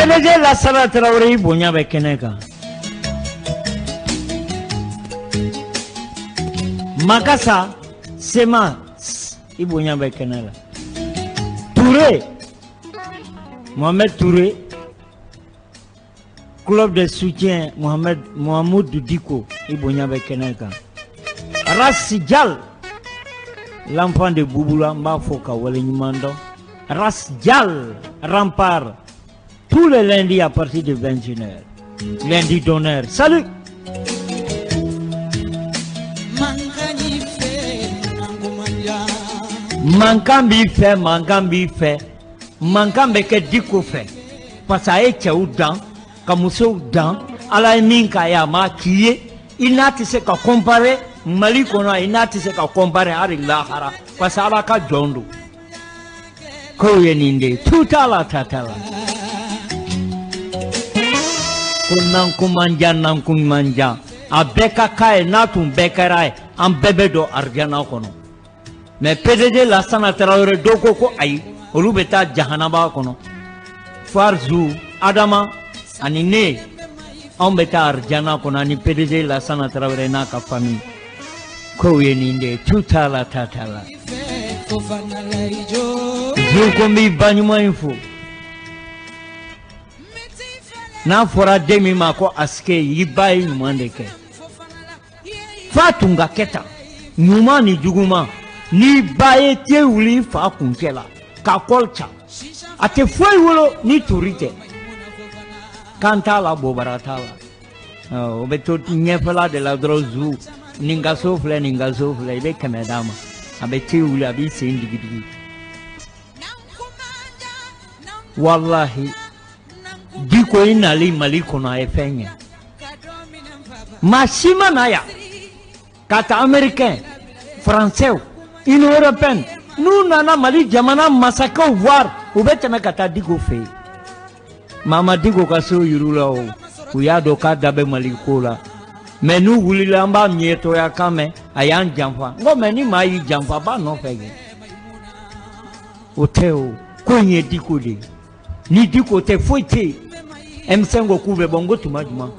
PDG Lasana Tarawele, i bonya bɛ kɛnɛ kan. Makasa Sema, i bonya bɛ kɛnɛ la. Touré, Mohamed Touré, club de soutien Mohamed Mohamed Diko, i bonya bɛ kɛnɛ kan. Ras Jal, l'enfant de Bouboula, n b'a fɔ ka waleɲuman dɔn. Ras Jal, rempart, tous les lundis à partir de 21h, lundi d'honneur. Salut. Mankan b'i fɛ, mankan b'i fɛ, mankan bɛ kɛ Diko fɛ, parce que a ye cɛw dan ka musow dan. Ala ye min k'a ye, a m'a k'i ye. I n'a tɛ se ka comparer Mali kɔnɔ, i n'a tɛ se ka comparer hali lahara, parce que Ala ka jɔn don. Kow ye nin de ye, tu t'a la, ta t'a la. Ko nankun man jan, nankun man jan, a bɛɛ ka k'a ye. N'a tun bɛɛ kɛra ye, an bɛɛ bɛ don arijana kɔnɔ. Mais PDG Lasana Tarawele, dɔw ko ko ayi, olu bɛ taa jahanaba kɔnɔ. Farzu Adama ani ne, anw bɛ taa arijana kɔnɔ ani PDG Lasana Tarawele n'a ka famille. Kow ye nin de ye, tu t'a la, ta t'a la. Zu ko n b'i ba ɲuman in fo. N'a fɔra den min ma ko asike, i ba ye ɲuman de kɛ. Fa tun ka kɛ tan, ɲuman ni juguman. N'i ba ye te wuli i fa kuncɛ la ka kɔli ca, a tɛ foyi wolo ni tori tɛ. Kan t'a la, bobara t'a la, o bɛ to ɲɛfɛla de la dɔrɔn. Zu, nin ka so filɛ, nin ka so filɛ, i bɛ 100 d'a ma, a bɛ te wuli, a b'i sen digidigi. Walahi, Diko i nali Mali kɔnɔ, a ye fɛn ɲɛ. Maa si ma na yan ka taa. Américain, français, Union européenne, n'u nana Mali jamana masakɛw voir, u bɛ tɛmɛ ka taa Diko fɛ yen. Maa ma Diko ka so yir'u la o, u y'a dɔn k'a da bɛ Mali ko la. Mais n'u wulila, an b'a miɲɛtɔya kan mɛn, a y'an janfa. N ko mais ni maa y'i janfa, b'a nɔfɛ kɛ. O tɛ o ko in ye Diko de ye. Ni Diko tɛ, foyi tɛ yen. M5 ko k'u bɛ bɔ, n ko tuma jumɛn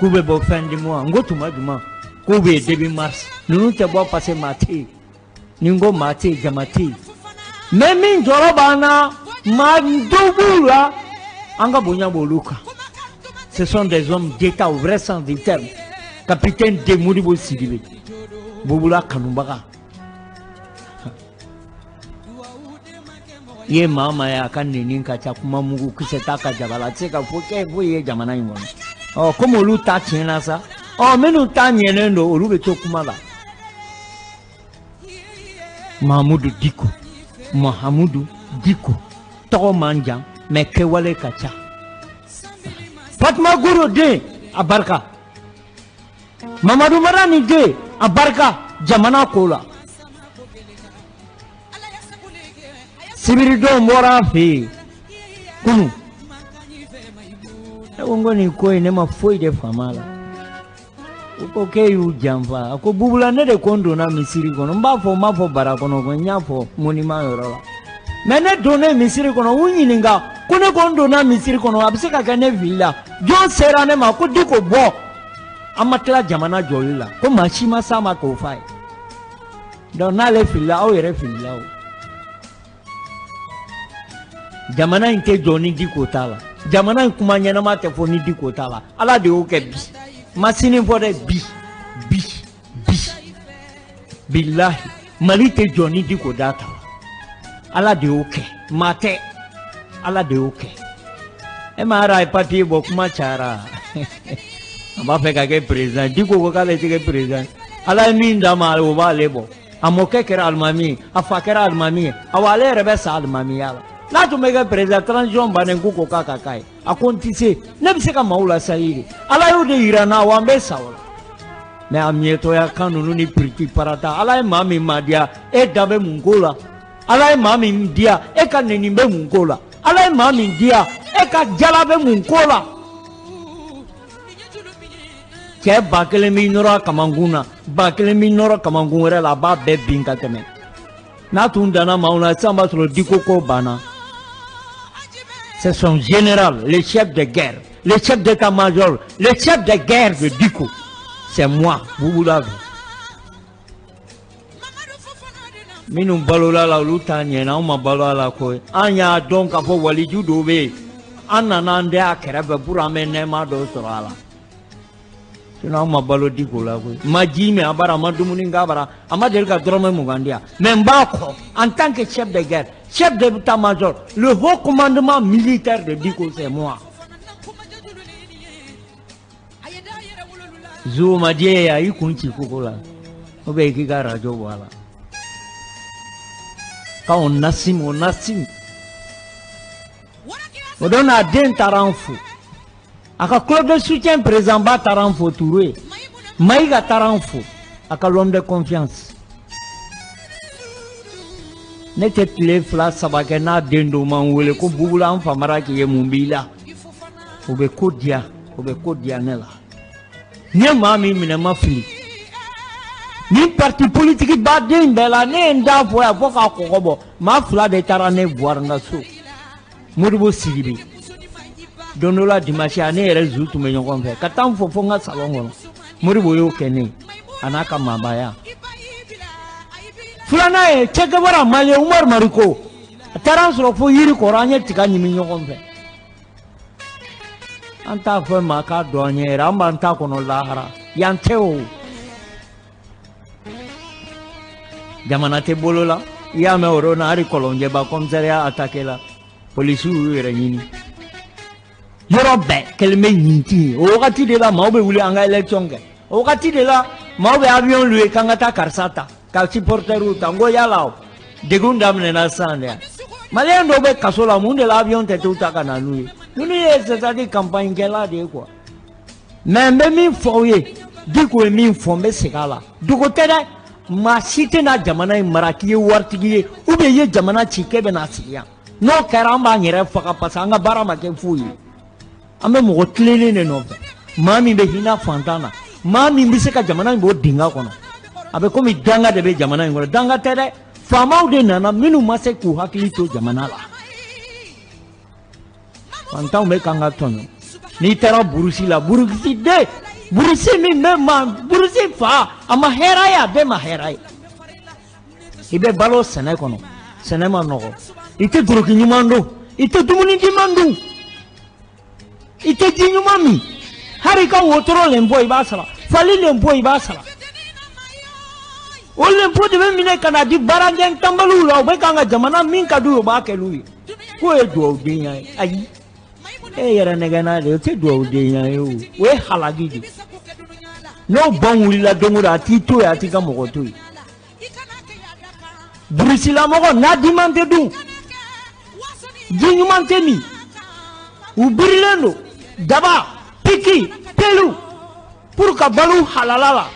k'u bɛ bɔ? Fin du mois? N ko tuma jumɛn k'u bɛ yen? Début mars. Ninnu tɛ bɔ parce que maa tɛ yen. Ni n ko maa tɛ yen, jama tɛ yen. Mais min jɔrɔ b'an na, maa dɔw b'u la, an ka bonya b'olu kan. Ce sont des hommes d'État au vrai sens du terme. Capitaine de Modibo Sidibe, Bubula kanubaga, i ye maa maa ye, a ka neni ka ca, kuma mugu kisɛ t'a ka jaba la, a tɛ se ka fɔ kɛ foyi ye jamana in kɔnɔ. Ɔ, komi olu ta tiɲɛna sa, ɔ, minnu ta ɲɛnen don, olu bɛ to kuma la. Mahamudu Diko, Mahamudu Diko, tɔgɔ man jan mais kɛwale ka ca. Fatuma Goro den, a barika. Mamadu Madani den, a barika jamana ko la. Sibiridon bɔra a fɛ yen kunu, ne ko n ko nin ko in, ne ma foyi de faamu a la. U ko k'e y'u janfa. A ko Bubula, ne de ko n donna misiri kɔnɔ. N b'a fɔ, n b'a fɔ bara kɔnɔ ko n y'a fɔ monument yɔrɔ la. Mais ne donnen misiri kɔnɔ, u ɲininka ko ne ko n donna misiri kɔnɔ, a bɛ se ka kɛ ne filila. Jɔn sera ne ma ko Diko bɔ, an ma tila jamana jɔli la, ko maa si ma s'a ma k'o f'a ye. Donc n'ale filila, aw yɛrɛ filila. O jamana in tɛ jɔ ni Diko t'a la. Jamana in kuma ɲɛnama tɛ fɔ ni Diko t'a la. Ala de y'o kɛ bi, ma sini fɔ dɛ. Bi bi bi, bilahi, Mali tɛ jɔ ni Diko da t'a la. Ala de y'o kɛ, maa tɛ, Ala de y'o kɛ. E ma ara ye papiye bɔ, kuma cayara, a b'a fɛ ka kɛ président. Diko ko k'ale tɛ kɛ président. Ala ye min d'a ma, o b'ale bɔ. A mɔkɛ kɛra alimami ye, a fa kɛra alimami ye, awa ale yɛrɛ bɛ sa alimamiya la. N'a tun bɛ kɛ président, transition bannen, k'u ko k'a ka k'a ye, a ko n tɛ se, ne bɛ se ka maaw lasali de. Ala y'o de yira n na wa n bɛ sa o la. Mais a miɲɛtɔya kan ninnu ni piriti parata, Ala ye maa min ma diya, e da bɛ mun ko la? Ala ye maa min diya, e ka nɛni bɛ mun ko la? Ala ye maa min diya, e ka jala bɛ mun ko la? Cɛ 1000 b'i nɔrɔ a kamankun na, 1000 b'i nɔrɔ kamankun wɛrɛ la, a b'a bɛɛ bin ka tɛmɛ. N'a tun danna maaw na sisan, b'a sɔrɔ Diko ko banna. C'est son général, le chef de guerre, le chef d'état-major, le chef de guerre de Dicko. C'est moi, Bouboula. Minnu balola la, olu t'a ɲɛna. Anw ma balo a la koyi. An y'a dɔn k'a fɔ waliju dɔw bɛ yen, an nana an dɛ a kɛrɛfɛ pour an bɛ nɛɛma dɔw sɔrɔ a la. Sinon anw ma balo Dicko la koyi. N ma ji min a bara, a ma dumuni k'a bara, a ma deli ka dɔrɔmɛ 20 di yan. Mais n b'a kɔ en tant que chef de guerre, chef d'état-major, le haut commandement militaire de Dicko, c'est moi. Zuma di a y'i kun ci koko la, ou bien i k'i ka radio bɔ a la. Quand on assume, on assume. O don a den taara an fo, a ka club de soutien président ba taara an fo, Touré Maïga taara an fo, a ka l'homme de confiance. Ne tɛ tile 2 3 kɛ n'a den dɔw ma n wele ko Bubula, an famara k'i ye, mun b'i la? O bɛ ko diya, o bɛ ko diya ne la. N ye maa min minɛ, ma fili. Ni parti politique baden bɛɛ la, ne ye n da fɔ yan fo k'a kɔgɔ bɔ, maa 2 de taara ne voir n ka so. Modibo Sidibe, don dɔ la dimanche, a ne yɛrɛ zu tun bɛ ɲɔgɔn fɛ ka taa n fo fo n ka salon kɔnɔ. Modibo y'o kɛ ne ye, a n'a ka maabaya. Filanan ye Cɛkɛbara Malien Umaru Mariko, a taara an sɔrɔ fo yiri kɔrɔ, an ye tiga ɲimi ɲɔgɔn fɛ. An t'a fɔ maa k'a dɔn an ɲɛ yɛrɛ, an b'an ta kɔnɔ lahara yan tɛ o. Jamana tɛ bolo la, i y'a mɛn o don na, hali Kɔlɔnjɛba commissariat attaqué la, polisiw y'u yɛrɛ ɲini. Yɔrɔ bɛɛ kɛlen bɛ ɲintin ye. O wagati de la maaw bɛ wuli an ka élection kɛ. O wagati de la maaw bɛ avion louer k'an ka taa karisa ta, ka supporteriw ta. N ko yala o degun daminɛna sisan de yan. Maliyɛn dɔw bɛ kaso la, mun de la avion tɛ t'u ta ka na n'u ye? Ninnu ye, c'est à dire, campagne kɛla de ye quoi. Mais n bɛ min fɔ aw ye, Dicko ye min fɔ, n bɛ segin a la. Dogo tɛ dɛ, maa si tɛna jamana in mara k'i ye waritigi ye ou bien i ye jamana ci k'e bɛna sigi yan. N'o kɛra, an b'an yɛrɛ faga, parce que an ka baara ma kɛ foyi ye. An bɛ mɔgɔ tilennen de nɔfɛ, maa min bɛ hinɛ fantan na, maa min bɛ se ka jamana in bɔ dingɛ kɔnɔ. A bɛ komi danga de bɛ jamana in kɔnɔ. Danga tɛ dɛ, faamaw de nana minnu ma se k'u hakili to jamana la. Fantanw bɛ kan ka tɔɲɔ. N'i taara burusi la, burusi den, burusi min bɛ ma burusi fa, a ma hɛrɛ ye, a bɛɛ ma hɛrɛ ye. I bɛ balo sɛnɛ kɔnɔ, sɛnɛ ma nɔgɔ, i tɛ doroki ɲuman dun, i tɛ dumuni duman dun, i tɛ ji ɲuman min, hali i ka wotoro lɛnpo i b'a sara, fali lɛnpo i b'a sara. O lɛnpo de bɛ minɛ ka na di baarakɛ tanbaliw la. U bɛ kan ka jamana min ka d'u ye, u b'a kɛ n'u ye k'o ye dugawudenya ye. Ayi, e yɛrɛ nɛgɛnna de, o tɛ dugawudenya ye o, o ye halaki de ye. N'o ban wulila don o don, a t'i to yen, a t'i ka mɔgɔ to yen. Burusilamɔgɔ n'a diman tɛ dun, ji ɲuman tɛ min, u birilen don daba, piki, pelu pour ka balo halala la.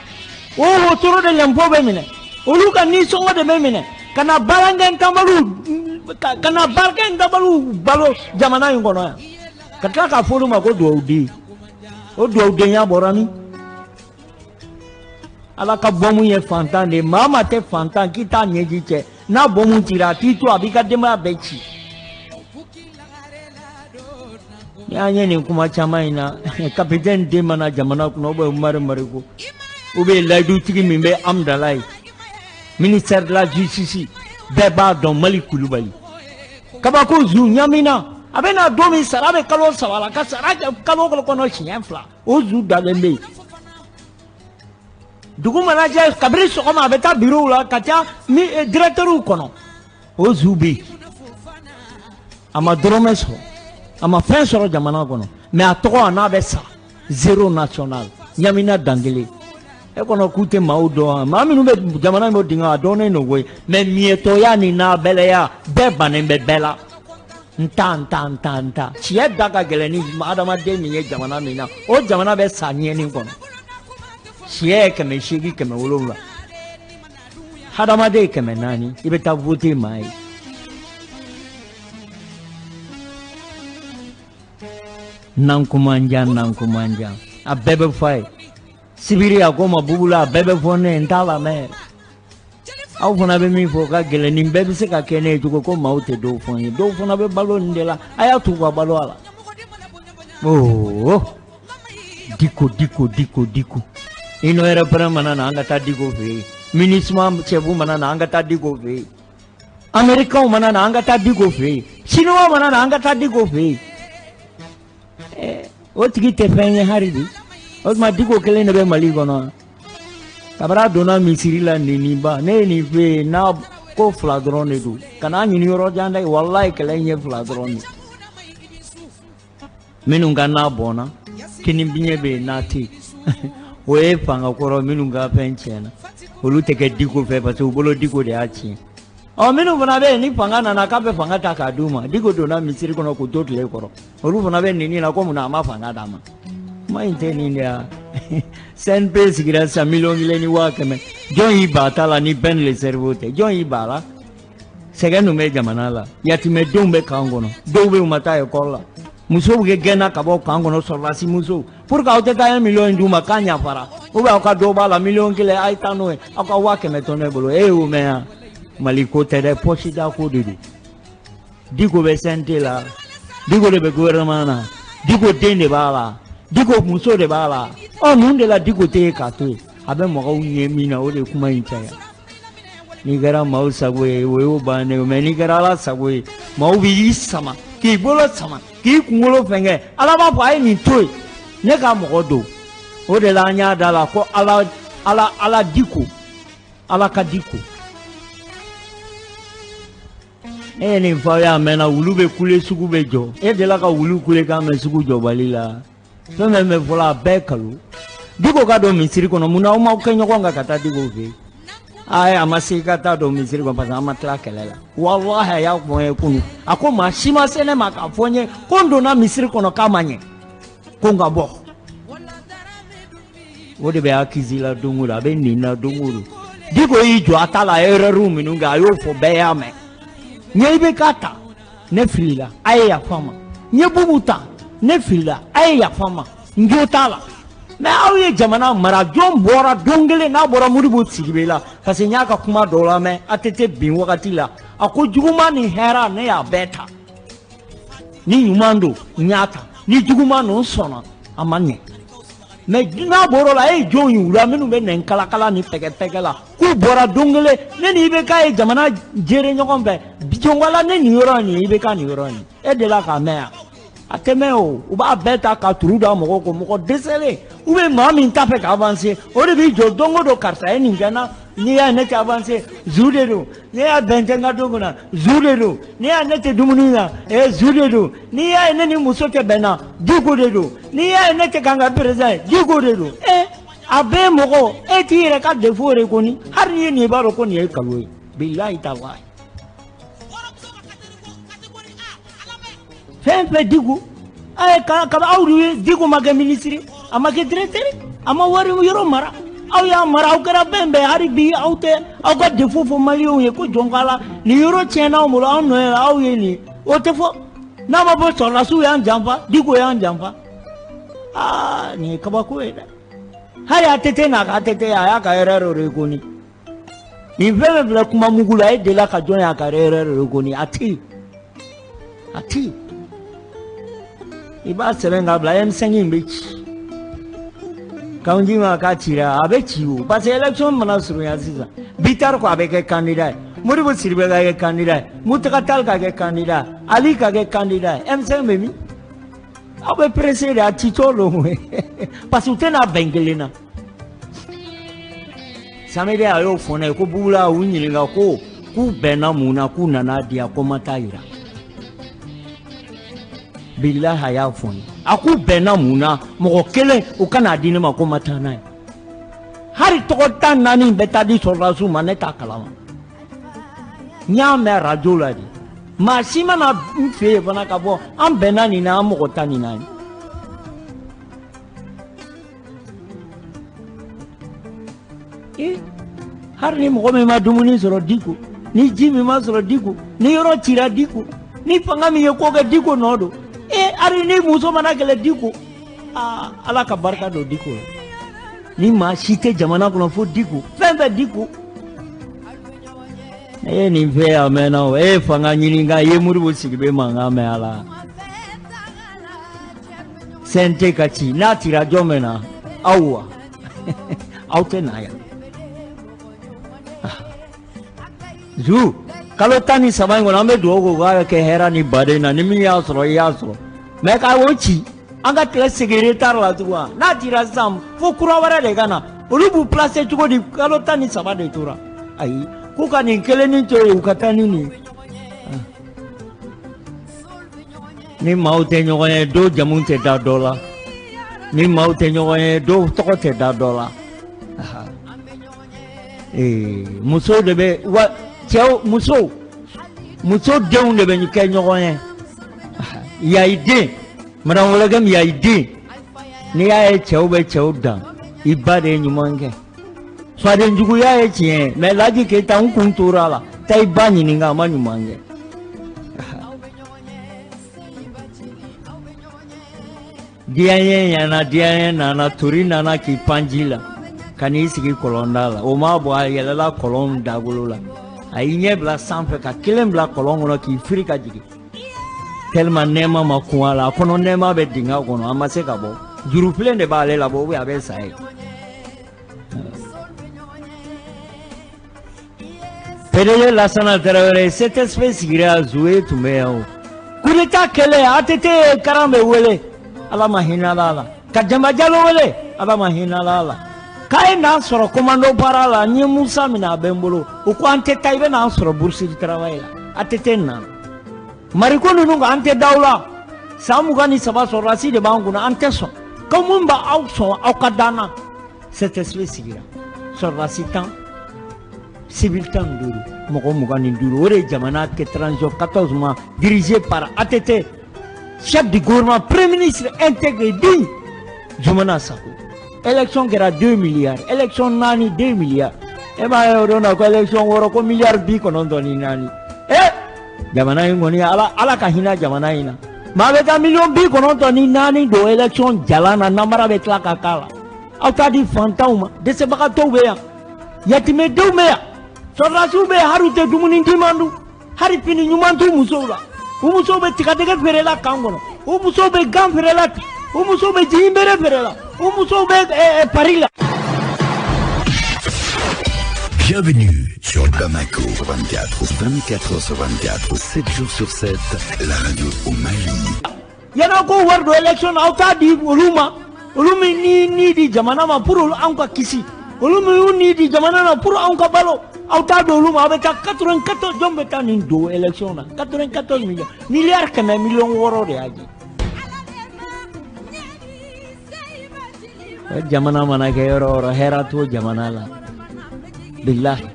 O wotoro de lɛnpo bɛ minɛ, olu ka nisɔngɔ de bɛ minɛ ka na baarakɛ tanbaliw, ka na baarakɛ tanbaliw balo jamana in kɔnɔ yan, ka tila k'a fɔ olu ma ko dugawuden. O dugawudenya bɔra min? Ala ka bɔmu ye fantan de ye. Maa maa tɛ fantan k'i t'a ɲɛji cɛ, n'a bɔmu cira, a t'i to, a b'i ka denbaya bɛɛ ci. Ni an ye nin kuma caman in na, capitaine den mana jamana kunna, ou bien Umaru Mariko, ou bien layidutigi min bɛ Amudalayi, ministère de la justice, bɛɛ b'a dɔn Mali Kulubali kabako zu ɲamina. A bɛ na don min, sara bɛ kalo 3 la, ka sara kɛ kalo kɔnɔ siɲɛ 2, o zu dalen bɛ yen. Dugu mana jɛ, kabini sɔgɔma a bɛ taa bureau la ka taa mi directeur kɔnɔ, o zu bɛ yen. A ma dɔrɔmɛ sɔrɔ, a ma fɛn sɔrɔ jamana kɔnɔ, mais a tɔgɔ a n'a bɛ sa zéro national ɲamina dankelen. E kɔnɔ k'u tɛ maaw dɔn, maa minnu bɛ jamana in bɔ dingɛ, a dɔnnen don koyi. Mais miɲɛtɔya ni nabɛlɛya bɛɛ bannen bɛ bɛɛ la. N ta, n ta, n ta, n ta. Tiɲɛ da ka gɛlɛn ni adamaden min ye jamana min na, o jamana bɛ sa ɲɛni kɔnɔ. Siɲɛ ye 800, 700, hadamaden ye 400, i bɛ taa voter maa ye. Nankumanjan, nankumanjan, a bɛɛ bɛ fɔ a ye. Sibiri a ko ma Bubula, a bɛɛ bɛ fɔ ne ye, n t'a lamɛn. Aw fana bɛ min fɔ ka gɛlɛn, nin bɛɛ bɛ se ka kɛ ne ye cogo ko maaw tɛ dɔw fɔ n ye, dɔw fana bɛ balo nin de la, a y'a t'u ka balo a la. Oo Diko Diko Diko Diko, Union européenne mana na an ka taa Diko fɛ yen, MINUSMA chef mana na an ka taa Diko fɛ yen, Américains mana na an ka taa Diko fɛ yen, Chinois mana na an ka taa Diko fɛ yen. O tigi tɛ fɛn ye hali bi. O tuma Diko kelen de bɛ Mali kɔnɔ. Kabini a donna misiri la neniba, ne ye nin f'e ye n'a ko fila dɔrɔn de don, kan'a ɲini yɔrɔ jan dɛ, walayi kɛlɛ in ye fila dɔrɔn de. Minnu ka n'a bɔnna, kini biɲɛ bɛ yen n'a tɛ yen, o ye fanga kɔrɔ minnu ka fɛn tiɲɛna, olu tɛ kɛ Diko fɛ parce que u bolo Diko de y'a tiɲɛ. Ɔ minnu fana bɛ yen ni fanga nana k'a bɛ fanga ta k'a d'u ma, Diko donna misiri kɔnɔ k'u to tile kɔrɔ, olu fana bɛ neni na ko munna a ma fanga d'a ma. Kuma in tɛ nin de ya. CNP sigira sisan 1,1 million, jɔn y'i ban ta la ni Ben le cerveau tɛ? Jɔn y'i ban la? Sɛgɛn dun bɛ jamana la, yatimɛdenw bɛ camp kɔnɔ, dɔw bɛ yen u ma taa ekɔli la, musow bɛ gɛnna ka bɔ camp kɔnɔ, sɔrɔdasi musow. Pour que aw tɛ taa 1 million in d'u ma k'a ɲafara, ou bien aw ka dɔ b'a la, 1 million, a ye taa n'o ye, aw ka 100 000 to ne bolo. E y'o mɛn yan? Mali ko tɛ dɛ, poche da ko de don. Diko bɛ CNT la, Diko de bɛ gouvernement na, Diko den de b'a la, Diko muso de b'a la. Ɔ mun de la Diko tɛ yen k'a to yen? A bɛ mɔgɔw ɲɛ min na, o de ye kuma in caya. N'i kɛra maaw sago ye, o y'o bannen ye, mais n'i kɛra Ala sago ye, maaw b'i sama k'i bolo sama k'i kunkolo fɛnkɛ. Ala b'a fɔ a ye nin to yen, ne ka mɔgɔ don. O de la an y'a da la ko Ala Ala Ala Diko, Ala ka Diko. Ne ye nin fɔ aw ye a mɛnna. Wulu bɛ kule, sugu bɛ jɔ. E delila ka wulu kule k'a mɛn sugu jɔbali la? Fɛn fɛn bɛ fɔlɔ, a bɛɛ kalo. Diko ka don misiri kɔnɔ, mun na aw m'aw kɛ ɲɔgɔn kan ka taa Diko fɛ yen? Ayi, a ma se ka taa don misiri kɔnɔ parce que an ma tila kɛlɛ la. Walahi, a y'a fɔ n ye kunun, a ko maa si ma se ne ma k'a fɔ n ye ko n donna misiri kɔnɔ k'a ma ɲɛ, ko n ka bɔ. O de bɛ accusé la don o don, a bɛ nin na don o don. Diko y'i jɔ a ta la, a ye erreur minnu kɛ, a y'o fɔ, bɛɛ y'a mɛn. N ye IBK ta, ne filila, a ye yafa n ma. N ye Bubu ta, ne filila, a ye yafa n ma, n jo t'a la. Mais aw ye jamana mara, jɔn bɔra don kelen n'a bɔra Modibo Sidibe la? Parce que n y'a ka kuma dɔw lamɛn ATT bin wagati la, a ko juguman ni hɛrɛ, ne y'a bɛɛ ta. Ni ɲuman don, n y'a ta, ni juguman don, n sɔnna a ma ɲɛ. Mais n'a bɔra o la, e ye jɔn ye u la minnu bɛ nɛn kalakala ni pɛgɛ-pɛgɛ la k'u bɔra don kelen? Ne ni IBK ye jamana gérer ɲɔgɔn fɛ jɔnwala, ne nin yɔrɔ in ye IBK nin yɔrɔ in ye, e delila k'a mɛn yan? A tɛ mɛn o. U b'a bɛɛ ta ka turu da mɔgɔw kɔ, mɔgɔ dɛsɛlen ou bien maa min t'a fɛ ka avancer, o de b'i jɔ don o don: karisa ye nin kɛ n na, n'i y'a ye ne tɛ avancer, zu de don. N'i y'a bɛn tɛ n ka don kunna, zu de don. N'i y'a ye ne tɛ dumuni na, zu de don. N'i y'a ye ne ni muso tɛ bɛn na, Diko de don. N'i y'a ye ne tɛ k'an ka président ye, Diko de don. A bɛɛ mɔgɔ, e t'i yɛrɛ ka défaut reconnu. Hali n'i ye nin, i b'a dɔn ko nin ye nkalon ye, bilahi talahi. Fɛn fɛn Diko a ye ka aw ye, Diko ma kɛ ministre, a ma kɛ directeur, a ma wari yɔrɔ mara, aw y'a mara, aw kɛra bɛn bɛn. Hali bi aw tɛ aw ka défaut fɔ maliyɛnw ye ko jɔn k'a la nin yɔrɔ tiɲɛna aw bolo, anw nɔ ye aw ye nin. O tɛ fɔ n'a ma fɔ sɔrɔdasiw y'an janfa, Diko y'an janfa. Aa, nin ye kabako ye dɛ. Hali ATT n'a ka ATT, a y'a ka erreur reconnu. Nin fɛn fɛn filɛ kuma mugu la, e delila ka jɔn y'a ka erreur reconnu? A tɛ yen, a tɛ yen. I b'a sɛbɛn k'a bila, M5 in bɛ ci. Kanji ma k'a cira, a bɛ ci o, parce que élection mana surunya sisan, Bittar ko a bɛ kɛ candidat ye, Modibo Sidibe ka kɛ candidat ye, Mountaga Tall ka kɛ candidat, Ali ka kɛ candidat ye, M5 bɛ min? Aw bɛ pressé de, a citɔ don, parce que u tɛna bɛn kelen na. Samedi a y'o fɔ ne ye ko Bugula u ɲininka ko k'u bɛnna mun na, k'u nana di yan, ko ma taa yira. Bilahi, a y'a fɔ n ye, a k'u bɛnna mun na, mɔgɔ kelen u kana di ne ma, ko ma taa n'a ye. Hali tɔgɔ 14 bɛ taa di sɔrɔdasiw ma, ne t'a kalama, n y'a mɛn arajo la de. Maa si mana n fɛ yen fana ka bɔ an bɛnna nin na, an mɔgɔ 14. Hali ni mɔgɔ min ma dumuni sɔrɔ, Diko. Ni ji min ma sɔrɔ, Diko. Ni yɔrɔ cira, Diko. Ni fanga min ye ko kɛ, Diko nɔ don. Hali ni muso mana kɛlɛ, Diko. Aa, Ala ka barika don Diko la. Ni maa si tɛ jamana kɔnɔ fo Diko, fɛn fɛn Diko. Ne ye nin fɛ a mɛnna o. E ye fanga ɲini kan, i ye Modibo Sidibe mankan mɛn a la. CNT ka ci, n'a cira jɔn bɛ na? Aw wa? Aw tɛ na yan. Zu kalo 13 in kɔnɔ, an bɛ dugawu k'o k'a kɛ hɛrɛ ni baden na. Ni min y'a sɔrɔ, i y'a sɔrɔ. Mais k'a o ci, an ka tila segin retard la tugun. N'a cira sisan, fo kura wɛrɛ de ka na. Olu b'u placer cogo di? Kalo 13 de tora. Ayi, k'u ka nin kelennin to yen, u ka taa ni nin. Ni maaw tɛ ɲɔgɔn ye, dɔw jamu tɛ da dɔ la. Ni maaw tɛ ɲɔgɔn ye, dɔw tɔgɔ tɛ da dɔ la. Ee, musow de bɛ wa cɛw, musow, muso denw de bɛ kɛ ɲɔgɔn ye. Yayi den, madame Wologɛm, yayi den. N'i y'a ye cɛw bɛ cɛw dan, i ba de ye ɲuman kɛ. Faden juguya ye tiɲɛ ye, mais Laji Keyita, n kun tora a la. Taa i ba ɲininka, a ma ɲuman kɛ. Diyaɲɛ ɲana, diyaɲɛ nana, tori nana k'i pan ji la ka n'i sigi kɔlɔnda la. O m'a bɔ, a yɛlɛla kɔlɔn dagolo la, a y'i ɲɛ bila sanfɛ ka kelen bila kɔlɔn kɔnɔ k'i firi ka jigin. Tellement nɛɛma ma kun a la, a kɔnɔ nɛɛma bɛ dingɛ kɔnɔ, a ma se ka bɔ. Jurufilen de b'ale labɔ, ou bien a bɛ sa yen. PDG Lasana Tarawele, CTSP sigira, Zuwe tun bɛ yan o. Coup d'état kɛlen, ATT ye Karan bɛ wele, Ala ma hinɛ a la. Ka Jama Jalo wele, Ala ma hinɛ a la. K'a ye n'an sɔrɔ commando baara la, n ye Musa minɛ, a bɛ n bolo. U ko an tɛ taa, i bɛ n'an sɔrɔ bourse de travail la. ATT nana. Mariko ninnu ko an tɛ da aw la. San 23 sɔrɔdasi de b'an kunna, an tɛ sɔn. Ko mun b'aw sɔn, aw ka d'an na. CTSP sigira. Sɔrɔdasi 10, civil 15, mɔgɔ 25. O de ye jamana kɛ transition 14 mois dirigé par ATT, chef du gouvernement, premier ministre intègre et digne, Zoumana Sako. Élection kɛra 2 milliards, élection naani 2 milliards. E b'a ye o don na ko élection wɔɔrɔ ko miliyari 94. Eh, jamana in kɔni, Ala, Ala ka hinɛ jamana in na. Maa bɛ taa miliyɔn 94 don élection jalan na, namara bɛ tila ka k'a la. Aw t'a di fantanw ma, dɛsɛbagatɔw bɛ yan, yatimɛdenw bɛ yan, sɔrɔdasiw bɛ yen, hali u tɛ dumuni diman dun, hali fini ɲuman t'u musow la. U musow bɛ tigadɛgɛ feere la kan kɔnɔ, u musow bɛ gan feere la, u musow bɛ jiginbere feere la, u musow bɛ pari la. Bienvenue sur Bamako 24, 24 h sur 24, 7 jours sur 7, la radio au Mali. Yana ko wari don élection na, aw t'a di olu ma. Olu min ni ni di jamana ma pour olu anw ka kisi, olu min y'u ni di jamana na pour anw ka balo, aw t'a don olu ma. Aw bɛ taa 94, jɔn bɛ taa nin don élection na? 94 millions, miliyari 100 miliyɔn 6 de y'a jɛ. O jamana mana kɛ yɔrɔ o yɔrɔ, hɛrɛ t'o jamana la, bilahi.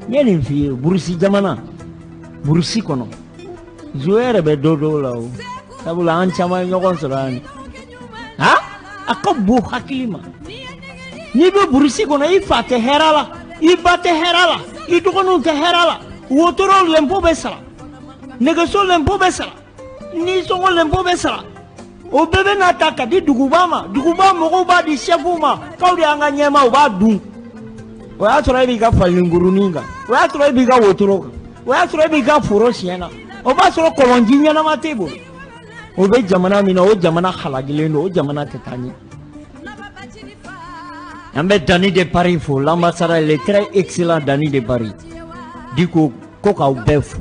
N ye nin f'i ye, burusi jamana, burusi kɔnɔ, zo yɛrɛ bɛ dɔ dɔw la o. Sabula an caman ye ɲɔgɔn sɔrɔ yan. Ha, a ka bon hakili ma. N'i bɛ burusi kɔnɔ, i fa tɛ hɛrɛ la, i ba tɛ hɛrɛ la, i dɔgɔninw tɛ hɛrɛ la. Wotoro lɛnpo bɛ sara, nɛgɛso lɛnpo bɛ sara, nisɔngɔ lɛnpo bɛ sara. O bɛɛ bɛ na ta ka di duguba ma. Duguba mɔgɔw b'a di sɛfuw ma, k'aw de y'an ka ɲɛmaa, u b'a dun. O y'a sɔrɔ e b'i ka falenkurunin kan, o y'a sɔrɔ e b'i ka wotoro kan, o y'a sɔrɔ e b'i ka foro siɲɛ na, o b'a sɔrɔ kɔlɔnji ɲɛnama t'e bolo. O bɛ jamana min na, o jamana halakilen don, o jamana tɛ taa ɲɛ. An bɛ Dani de Paris fo, l'ambassadeur, le très excellent Dani de Paris. Diko ko k'aw bɛɛ fo,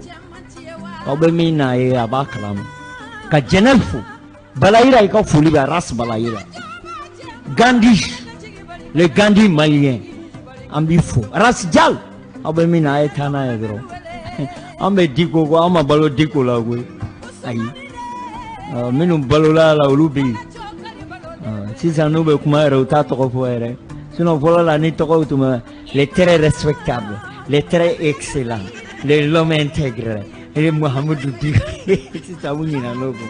aw bɛ min n'a ye, a b'a kalama. Ka Jɛnɛ fo, Balayira, i ka foli bɛ Ras Balayira. Gandhi, le Gandhi malien, an b'i fo. Ras Jal, aw bɛ min na, a ye taa n'a ye dɔrɔn. An bɛ Diko ko, an ma balo Diko la koyi, ayi. Minnu balola la, olu bɛ yen sisan, n'u bɛ kuma yɛrɛ, u t'a tɔgɔ fɔ yɛrɛ. Sinon fɔlɔ la, ni tɔgɔw tun bɛ les très respectables, les très excellents, les l'homme intègre et Mahamadou Diko, sisan u ɲinɛ n'o kɔ.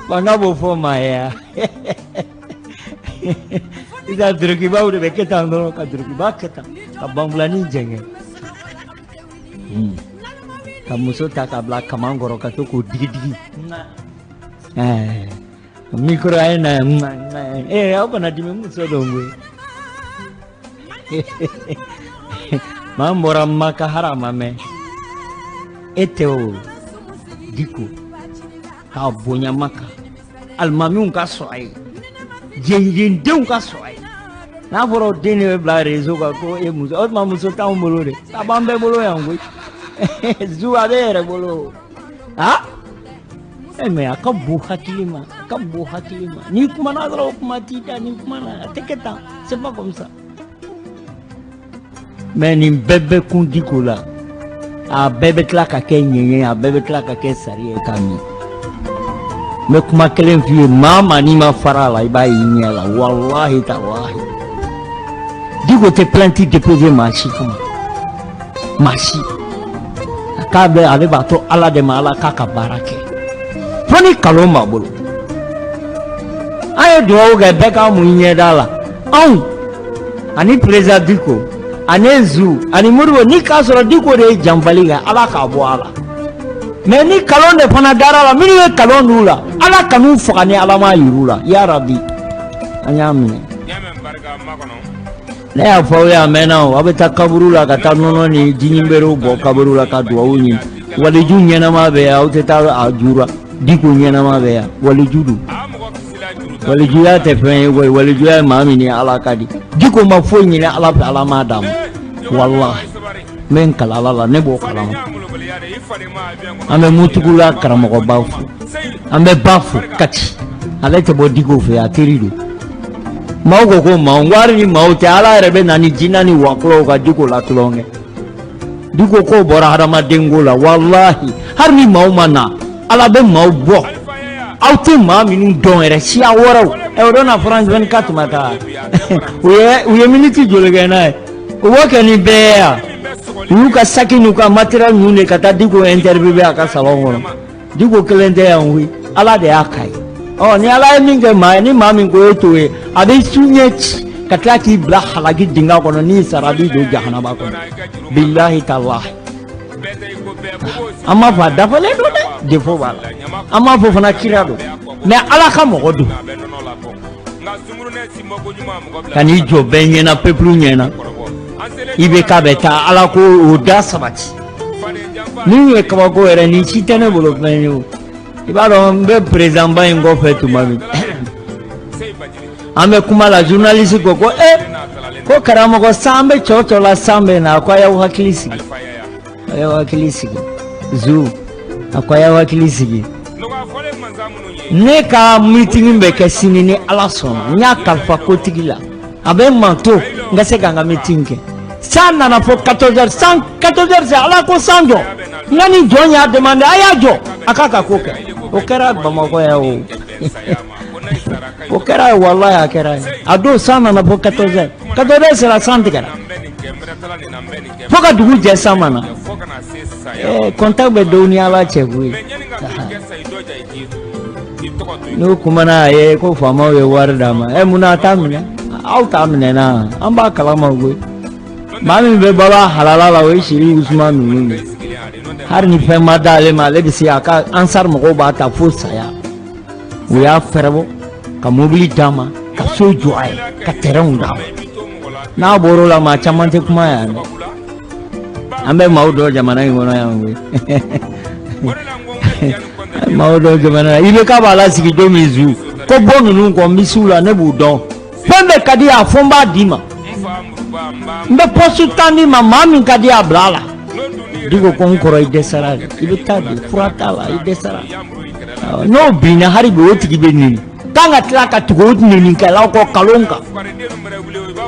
Fanga b'o fɔ maa ye ya. Sisan dorokibaw de bɛ kɛ tan dɔrɔn, ka dorokiba kɛ tan, ka banfulanin jɛngɛ, ka muso ta k'a bila kaman kɔrɔ, ka to k'o digi digi. Micro a ye na ee, aw kana dimi, muso don koyi. Maa min bɔra Maka hari a ma mɛn e tɛ o Diko k'a bonya Maka alimamiw ka sɔn a ye jenjendenw ka sɔn a ye n'a fɔra o den de bɛ bila réseau kan ko e muso o tuma muso t'anw bolo de a b'an bɛɛ bolo yan koyi zu a b'e yɛrɛ bolo a e mais a ka bon hakili ma a ka bon hakili ma n'i kumana dɔrɔn o kuma t'i da n'i kumana a tɛ kɛ tan, c'est pas comme ça. Mais nin bɛɛ bɛ kun Diko la, a bɛɛ bɛ tila ka kɛ ɲɛɲɛ, a bɛɛ bɛ tila ka kɛ sari ye k'a min. N bɛ kuma kelen f'i ye, maa maa n'i ma fara a la, i b'a y'i ɲɛ la. Walahi talahi, Diko tɛ plainte déposer maa si kama, maa si. A k'a bɛ ale b'a to Ala de ma, Ala k'a ka baara kɛ fo ni kalon b'a bolo. An ye dugawu kɛ bɛɛ k'a mun ɲɛda la, anw ani président Diko ani zu ani Modibo. Ni k'a sɔrɔ Diko de ye janfali kɛ, Ala k'a bɔ a la. Mais ni kalon de fana dara la, minnu ye kalon d'u la, Ala kan'u faga ni Ala m'a yir'u la. Ya rabi, an y'a minɛ. Ne y'a fɔ aw ye a mɛnna o, aw bɛ taa kaburu la ka taa nɔnɔ ni jiɲinberew bɔ kaburu la ka duwawu ɲini. Waliju ɲɛnama bɛ yan, aw tɛ taa a jura. Diko ɲɛnama bɛ yan, waliju don. Walijuya tɛ fɛn ye koyi, walijuya ye maa min ni Ala ka di. Diko ma foyi ɲini Ala fɛ, Ala m'a d'a ma. Walahi, n bɛ n kala Ala la, ne b'o kalama. An bɛ Mutugula karamɔgɔba fo, an bɛ ba fo Kati, ale tɛ bɔ Diko fɛ, a teri don. Maaw ko ko maaw, n ko hali ni maaw tɛ, Ala yɛrɛ bɛ na ni jinɛ ni wakulɔw ka Diko la tulonkɛ. Diko ko bɔra hadamaden ko la. Walahi, hali ni maaw ma na, Ala bɛ maaw bɔ aw tɛ maa minnu dɔn yɛrɛ, siya wɛrɛw. Ɛ, o don na France 24 ma taa, u ye miniti joli kɛ n'a ye? U b'o kɛ ni bɛɛ ye yan. U y'u ka saki n'u ka matériel ninnu de ka taa Diko interviewer a ka salon kɔnɔ. Diko kelen tɛ yan koyi, Ala de y'a ka ye. Ɔ, ni Ala ye min kɛ maa ye, ni maa min ko e t'o ye, a bɛ su ɲɛ ci ka tila k'i bila halaki dingɛ kɔnɔ. N'i sara, a b'i don jahanaba kɔnɔ. Bilahi talahi, an m'a fɔ a dafalen don dɛ, défaut b'a la. An m'a fɔ fana kira don, mais Ala ka mɔgɔ don. Ka n'i jɔ bɛɛ ɲɛna, peuple ɲɛna, i bɛ k'a bɛ taa, Ala ko o da sabati. Min ye kabako yɛrɛ, nin si tɛ ne bolo fɛn ye o. I b'a dɔn, n bɛ président ba in kɔfɛ tuma min an bɛ kuma la, journaliste ko ko e ko karamɔgɔ, san bɛ cɔ cɔ la, san bɛ na. A ko a y'aw hakili sigi, a y'aw hakili sigi. Zu a ko a y'aw hakili sigi, ne ka meeting bɛ kɛ sini ni Ala sɔnna. N y'a kalifa kotigi la, a bɛ n manto n ka se ka n ka meeting kɛ. San nana fo 14 heures, san 14 heures, Ala ko san jɔ. N ka ni jɔn y'a demandé, a y'a jɔ, a k'a ka ko kɛ. O kɛra Bamakɔ yan o, o kɛra ye, walahi a kɛra ye. A don san nana fo 14 heures, 14 heures sera, san tigɛra fo ka dugu jɛ, san ma na. Contact bɛ dɔw ni Ala cɛ koyi. N'o kumana a ye ko faamaw ye wari d'a ma, ɛ, munna a t'a minɛ? Aw t'a minɛ na, an b'a kalama koyi. Maa min bɛ balo a halala la, o ye Siri Usman ninnu de. Hali ni fɛn ma d'ale ma, ale bɛ se a ka ansar mɔgɔw b'a ta fo saya. U y'a fɛrɛbɔ ka mobili d'a ma, ka so jɔ a ye, ka terrainw d'a ma. N'a bɔr'o la, maa caman tɛ kuma yan dɛ. An bɛ maaw dɔn jamana in kɔnɔ yan koyi, maaw dɔn jamana la. I bɛ k'a b'a lasigi don min, zu ko bɔ ninnu kɔ, n bɛ s'u la, ne b'u dɔn. Fɛn bɛɛ ka di a fɔ, n b'a d'i ma, n bɛ poste 10 d'i ma, maa min ka di a bila a la. Diko ko n kɔrɔ, i dɛsɛra de, i bɛ taa de, fura t'a la, i dɛsɛra. N'o binna, hali bi o tigi bɛ nini kan ka tila ka tugu o ninikɛlaw kɔ kalon kan,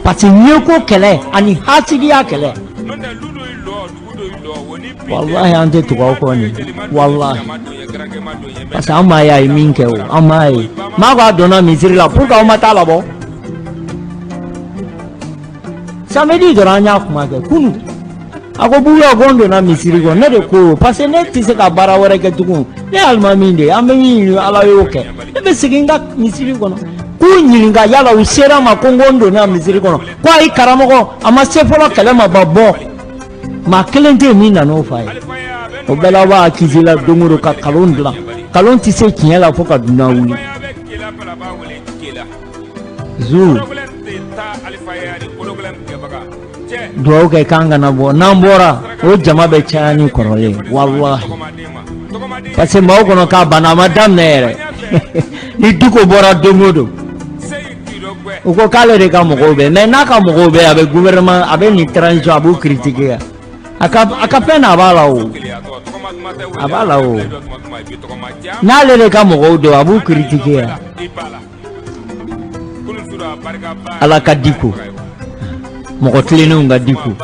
parce que ɲɛko kɛlɛ ani hasidiya kɛlɛ. Walahi, an tɛ tugu aw kɔ nin, walahi, parce que an m'a ye a ye min kɛ o, an m'a ye. Maa ko a donna misiri la pour que aw ma taa labɔ samedi dɔrɔn, an y'a kuma kɛ kunu. A ko Buya, ko n donna misiri kɔnɔ, ne de ko parce que ne tɛ se ka baara wɛrɛ kɛ tugun, ne ye alimami de ye, an bɛ min ɲini Ala y'o kɛ, ne bɛ segin n ka misiri kɔnɔ k'u ɲininka yala u sera ma ko n ko n donna misiri kɔnɔ. Ko ayi karamɔgɔ, a ma se fɔlɔ, kɛlɛ ma ban bɔ. Maa kelen tɛ yen min nan'o f'a ye. O bɛɛ la, aw b'a accuser la don o don ka kalon dilan. Kalon tɛ se tiɲɛ la fo ka dunan wuli. Zu. Dugawu kɛ k'an kana bɔ. N'an bɔra, o jama bɛ caya ni kɔrɔlen, walahi, parce que maaw kɔnɔ k'a banna, a ma daminɛ yɛrɛ. Ni Diko bɔra don o don, u ko k'ale de ka mɔgɔw bɛ, mais n'a ka mɔgɔw bɛ, a bɛ gouvernement, a bɛ nin transition, a b'u critiquer yan. A ka fɛn na, a b'a la o, a b'a la o. N'ale de ka mɔgɔw don, a b'u critiquer yan. Ala ka Diko, mɔgɔ tilennenw ka Diko.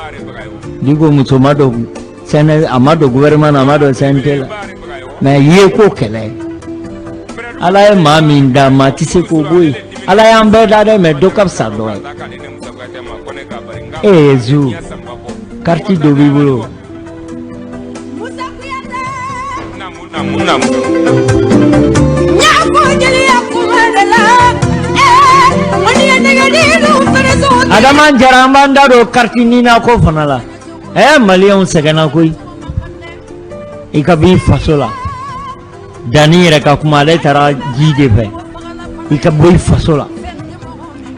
Diko muso ma don sɛnɛ, a ma don gouvernement na, a ma don CNT la, mais ye ko kɛlɛ. Ala ye maa min da, maa tɛ se k'o bɔ yen. Ala y'an bɛɛ da dɛ, mais dɔ ka fisa dɔ ye. E ye zu carte dɔ b'i bolo. Adama Jara, an b'an da don carte NINA ko fana la. Ɛ, Maliyɛnw sɛgɛnna koyi. I ka b'i faso la, Danni yɛrɛ ka kuma, ale taara ji de fɛ. I ka bɔ i faso la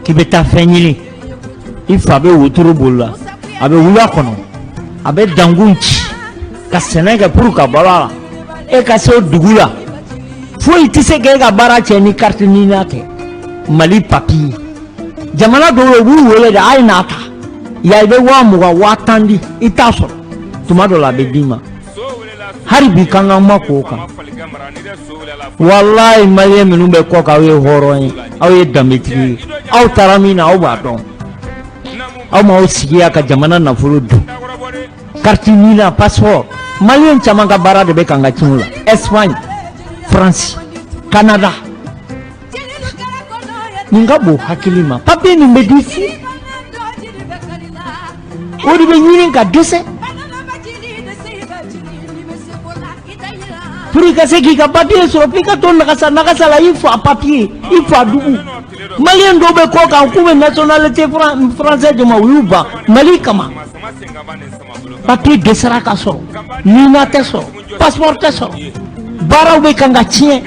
k'i bɛ taa fɛn ɲini, i fa bɛ wotoro boli la, a bɛ wula kɔnɔ, a bɛ dankun ci ka sɛnɛ kɛ pour ka balo a la. E ka se o dugu la, foyi tɛ se k'e ka baara cɛ ni carte NINA tɛ, Mali papiye. Jamana dɔw la, u b'u wele de, a ye n'a ta yan, i bɛ 20,000, 10,000 di, i t'a sɔrɔ. Tuma dɔ la, a bɛ d'i ma. Hali bi k'an ka ma k'o kan. Walayi, Maliyɛn minnu bɛ kɔ kan, aw ye hɔrɔn ye, aw ye danbetigi ye. Aw taara min na, aw b'a dɔn. Aw m'aw sigi yan ka jamana nafolo dun. Carte NINA, passeport, Maliyɛn caman ka baara de bɛ kan ka tiɲɛ o la. Espagne, France, Canada, nin ka bon hakili ma. Papier min bɛ di fu, o de bɛ ɲini ka dɛsɛ pour i ka se k'i ka papier sɔrɔ, f'i ka to nagasa nagasa la, i fa papier, i fa dugu. Maliyɛn dɔw bɛ kɔ kan k'u bɛ nationalité français d'u ma, u y'u ban Mali kama. Papier dɛsɛra ka sɔrɔ, NINA tɛ sɔrɔ, passeport tɛ sɔrɔ, baaraw bɛ kan ka tiɲɛ.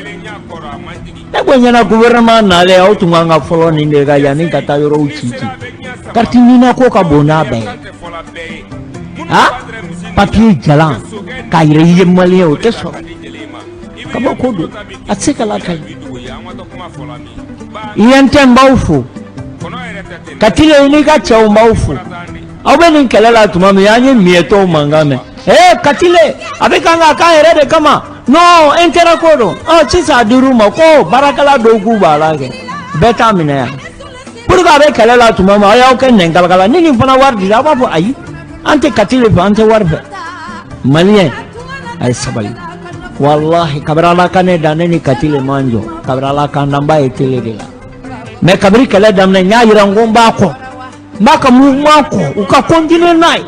Ne ko ɲɛna, gouvernement nalen, aw tun kan ka fɔlɔ nin de ka yanni ka taa yɔrɔw ci ci. Carte NINA ko ka bon n'a bɛɛ ye. Ha, papier jalan k'a yira i ye Maliyɛn, o tɛ sɔrɔ. Kabako don, a tɛ se ka lakali. UNT, n b'aw fo. Katile, n'i ka cɛw, n b'aw fo. Aw bɛ nin kɛlɛ la tuma min, an ye miyɛtɔw mankan mɛn. Ee, Katile, a bɛ kan ka k'an yɛrɛ de kama, non intérêt ko don. Ɔ, sisan a dir'u ma ko baarakɛla dɔw k'u b'a la kɛ, bɛɛ t'a minɛ yan. Pour que a bɛ kɛlɛ la tuma min, aw y'aw kɛ nɛn kalakala. Ni nin fana wari dira, aw b'a fɔ ayi, an tɛ Katile fɛ, an tɛ wari fɛ. Maliyɛn, a ye sabali. Walahi, kabiri Ala ka ne dan, ne ni Katile man jɔ. Kabiri Ala k'an dan, n b'a ye télé de la, mais kabiri kɛlɛ daminɛ, n y'a yira n ko n b'a kɔ, n b'a ka mouvement kɔ, u ka continuer n'a ye.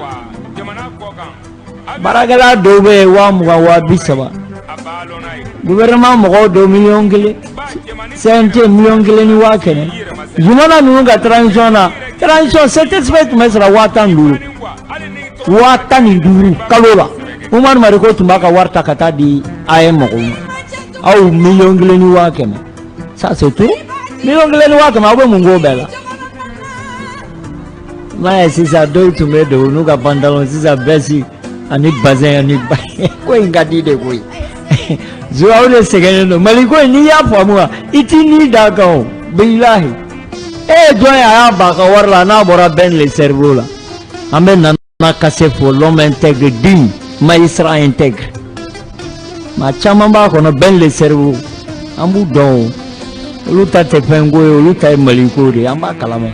Baarakɛla dɔw bɛ yen, 20,000, 30,000. Gouvernement mɔgɔw dɔw, 1,1 million, CNT 1,1 million. Zumana ninnu ka transition na, transition CTSP tun bɛ sara 15,000, 15,000 kalo la. Umaru Mariko tun b'a ka wari ta ka taa di AM mɔgɔw ma. Aw 1,1 million, ça c'est tout. 1,1 million, aw bɛ mun k'o bɛɛ la? M'a ye sisan, dɔw tun bɛ don n'u ka pantalon, sisan veste ani bazin ani ba ko in ka di de koyi. Zo, aw de sɛgɛnnen don Mali ko in. N'i y'a faamu wa, i t'i ni d'a kan o. Bilahi, e ye jɔn ye? A y'a ba a ka wari la, n'a bɔra Ben le cerveau la. An bɛ Nana Kase fo, l'homme intègre, digne, magistrat intègre. Maa caman b'a kɔnɔ, Ben le cerveau, an b'u dɔn o. Olu ta tɛ fɛn ko ye, olu ta ye Mali ko de ye, an b'a kalama.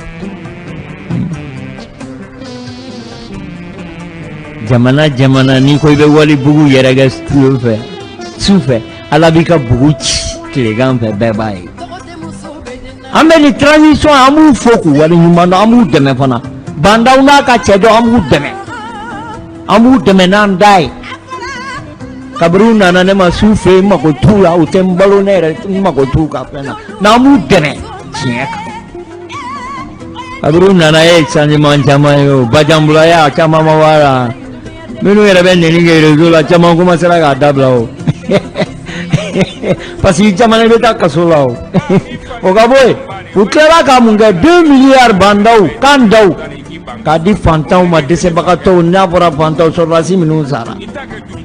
Jamana jamana, n'i ko i bɛ wali bugu yɛrɛkɛ tile fɛ, su fɛ, Ala b'i ka bugu ci tilegan fɛ, bɛɛ b'a ye. An bɛ nin transition, an b'u fo k'u wale ɲuman dɔn, an b'u dɛmɛ fana. Bandaw n'a ka cɛ dɔn, an b'u dɛmɛ, an b'u dɛmɛ n'an da ye. Kabini u nana, ne ma s'u fɛ yen, n mako t'u la, u tɛ n balo, ne yɛrɛ n mako t'u ka fɛn na, mais an b'u dɛmɛ tiɲɛ kan. Kabini u nana, e ye changement caman ye o. Bajanbulaya a caman ma b'a la. Minnu yɛrɛ bɛ nɛni kɛ réseau la, caman commencera k'a dabila o, parce que caman bɛ taa kaso la o. O ka bɔ yen, u tilala ka mun kɛ? 2 milliards bandaw kan daw. K'a di fantanw ma, dɛsɛbagatɔw. N'a fɔra fantanw, sɔrɔdasi minnu sara,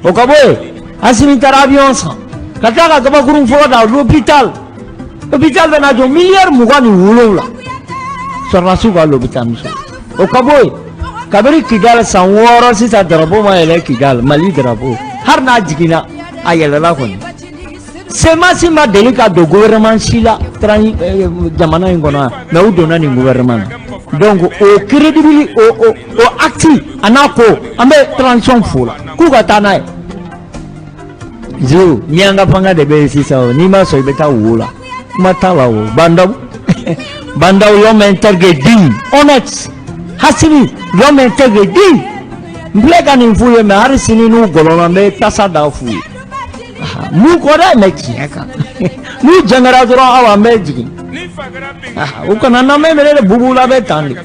o ka bɔ yen. Asimi taara avion san ka tila ka kabakurun fɔlɔ da l'hôpital. Hôpital bɛna jɔ miliyari 27, sɔrɔdasiw ka l'hôpital muso. O ka bɔ yen, kabini Kidal san 6 sisan, drapeau ma yɛlɛ Kidal. Mali drapeau, hali n'a jiginna, a yɛlɛla kɔni. CMAS ma deli ka don gouvernement si la jamana in kɔnɔ yan, mais u donna nin gouvernement na. Donc o crédibilité, o acte a n'a ko, an bɛ transition fo la k'u ka taa n'a ye. Zéro ni an ka fanga de bɛ yen sisan o, n'i ma sɔn, i bɛ taa wo la, kuma t'a la. O Bah N'Daw, Bah N'Daw, l'homme intègre, digne, honnête. Assimi, l'homme intègre, digne. N filɛ ka nin f'u ye, mais hali sini n'u gɔlɔnna, n bɛ tasa da f'u ye. M'u kɔ dɛ, mais tiɲɛ kan, n'u jɛngɛra dɔrɔn, awa, n bɛ jigin. U kana na mɛn minɛ de, bubu la bɛ tan de.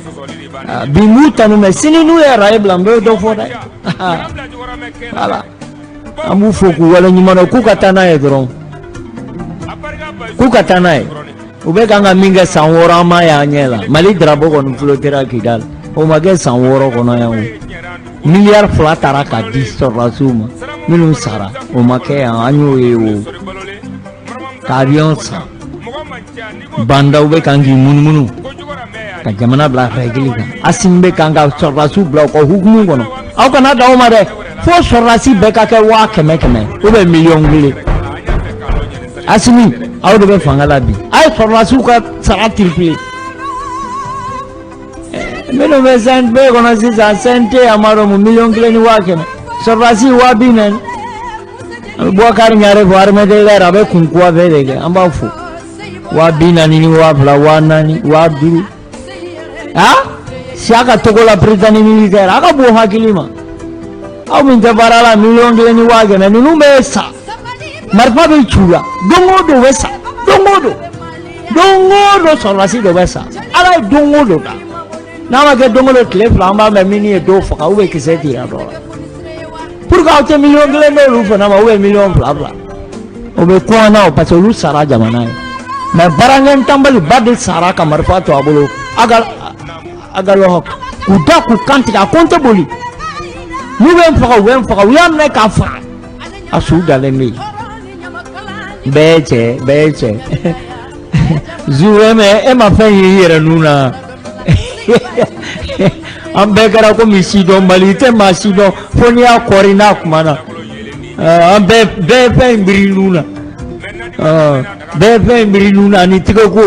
Bi n b'u tanu, mais sini n'u ye raye bila, n bɛ dɔ fɔ dɛ. Voilà, an b'u fo k'u wale ɲuman dɔn, k'u ka taa n'a ye dɔrɔn, k'u ka taa n'a ye. U bɛ kan ka min kɛ san 6, an m'a y'an ɲɛ la. Mali drapeau kɔni flottera Kidal, o ma kɛ san 6 kɔnɔ yan. O miliyari 2 taara k'a di sɔrɔdasiw ma minnu sara, o ma kɛ yan, an y'o ye. O ka avion san, Bah N'Daw bɛ kan k'i munumunu ka jamana bila règle kan. Asimi bɛ kan ka sɔrɔdasiw bila u ka hukumu kɔnɔ. Aw kana dan o ma dɛ, fo sɔrɔdasi bɛɛ ka kɛ waa kɛmɛ kɛmɛ ou bien miliyɔn 1. Asimi, aw de bɛ fanga la bi, a ye sɔrɔdasiw ka sara triplé. Minnu bɛ CNT kɔnɔ sisan, CNT a ma dɔn mun, miliyɔn 1 ni waa 100, sɔrɔdasi waa 40. An bɛ Boubacar Ɲare fo, armée de l'air, a bɛ kun coiffé de kɛ, an b'a fo. Waa 40 ni 2000, 4000, 5000. Ah, Siyaka Togo la, président militaire, a ka bon hakili ma. Aw min tɛ baara la, miliyɔn 1 ni waa 100, ninnu bɛ sa, marifa bɛ ci u la don o don, u bɛ sa don o don, don o don sɔrɔdasi dɔ bɛ sa. Ala ye don o don da, n'a ma kɛ don o don, tile 2, an b'a mɛn min ye dɔw faga ou bien kisɛ tira dɔ la. Pour que aw tɛ miliyɔn 1 d'olu fana ma ou bien miliyɔn 2 2, o bɛ kun an na o, parce que olu sara jamana ye. Mais baarakɛ tanbali ba de sara ka marifa to a bolo, Agalawɔ k'u da k'u kan tigɛ, a ko n tɛ boli, n'u bɛ n faga, u bɛ n faga. U y'a minɛ k'a faga, a su dalen bɛ yen. Bɛɛ ye cɛ, bɛɛ ye cɛ. Zuwɛmɛ, e ma fɛn ye i yɛrɛ nun na. An bɛɛ kɛra komi sidɔnbali, i tɛ maa si dɔn fo n'i y'a kɔri n'a kuma na. An bɛɛ, bɛɛ ye fɛn in biri nun na, bɛɛ ye fɛn in biri nun na, ani tigɛko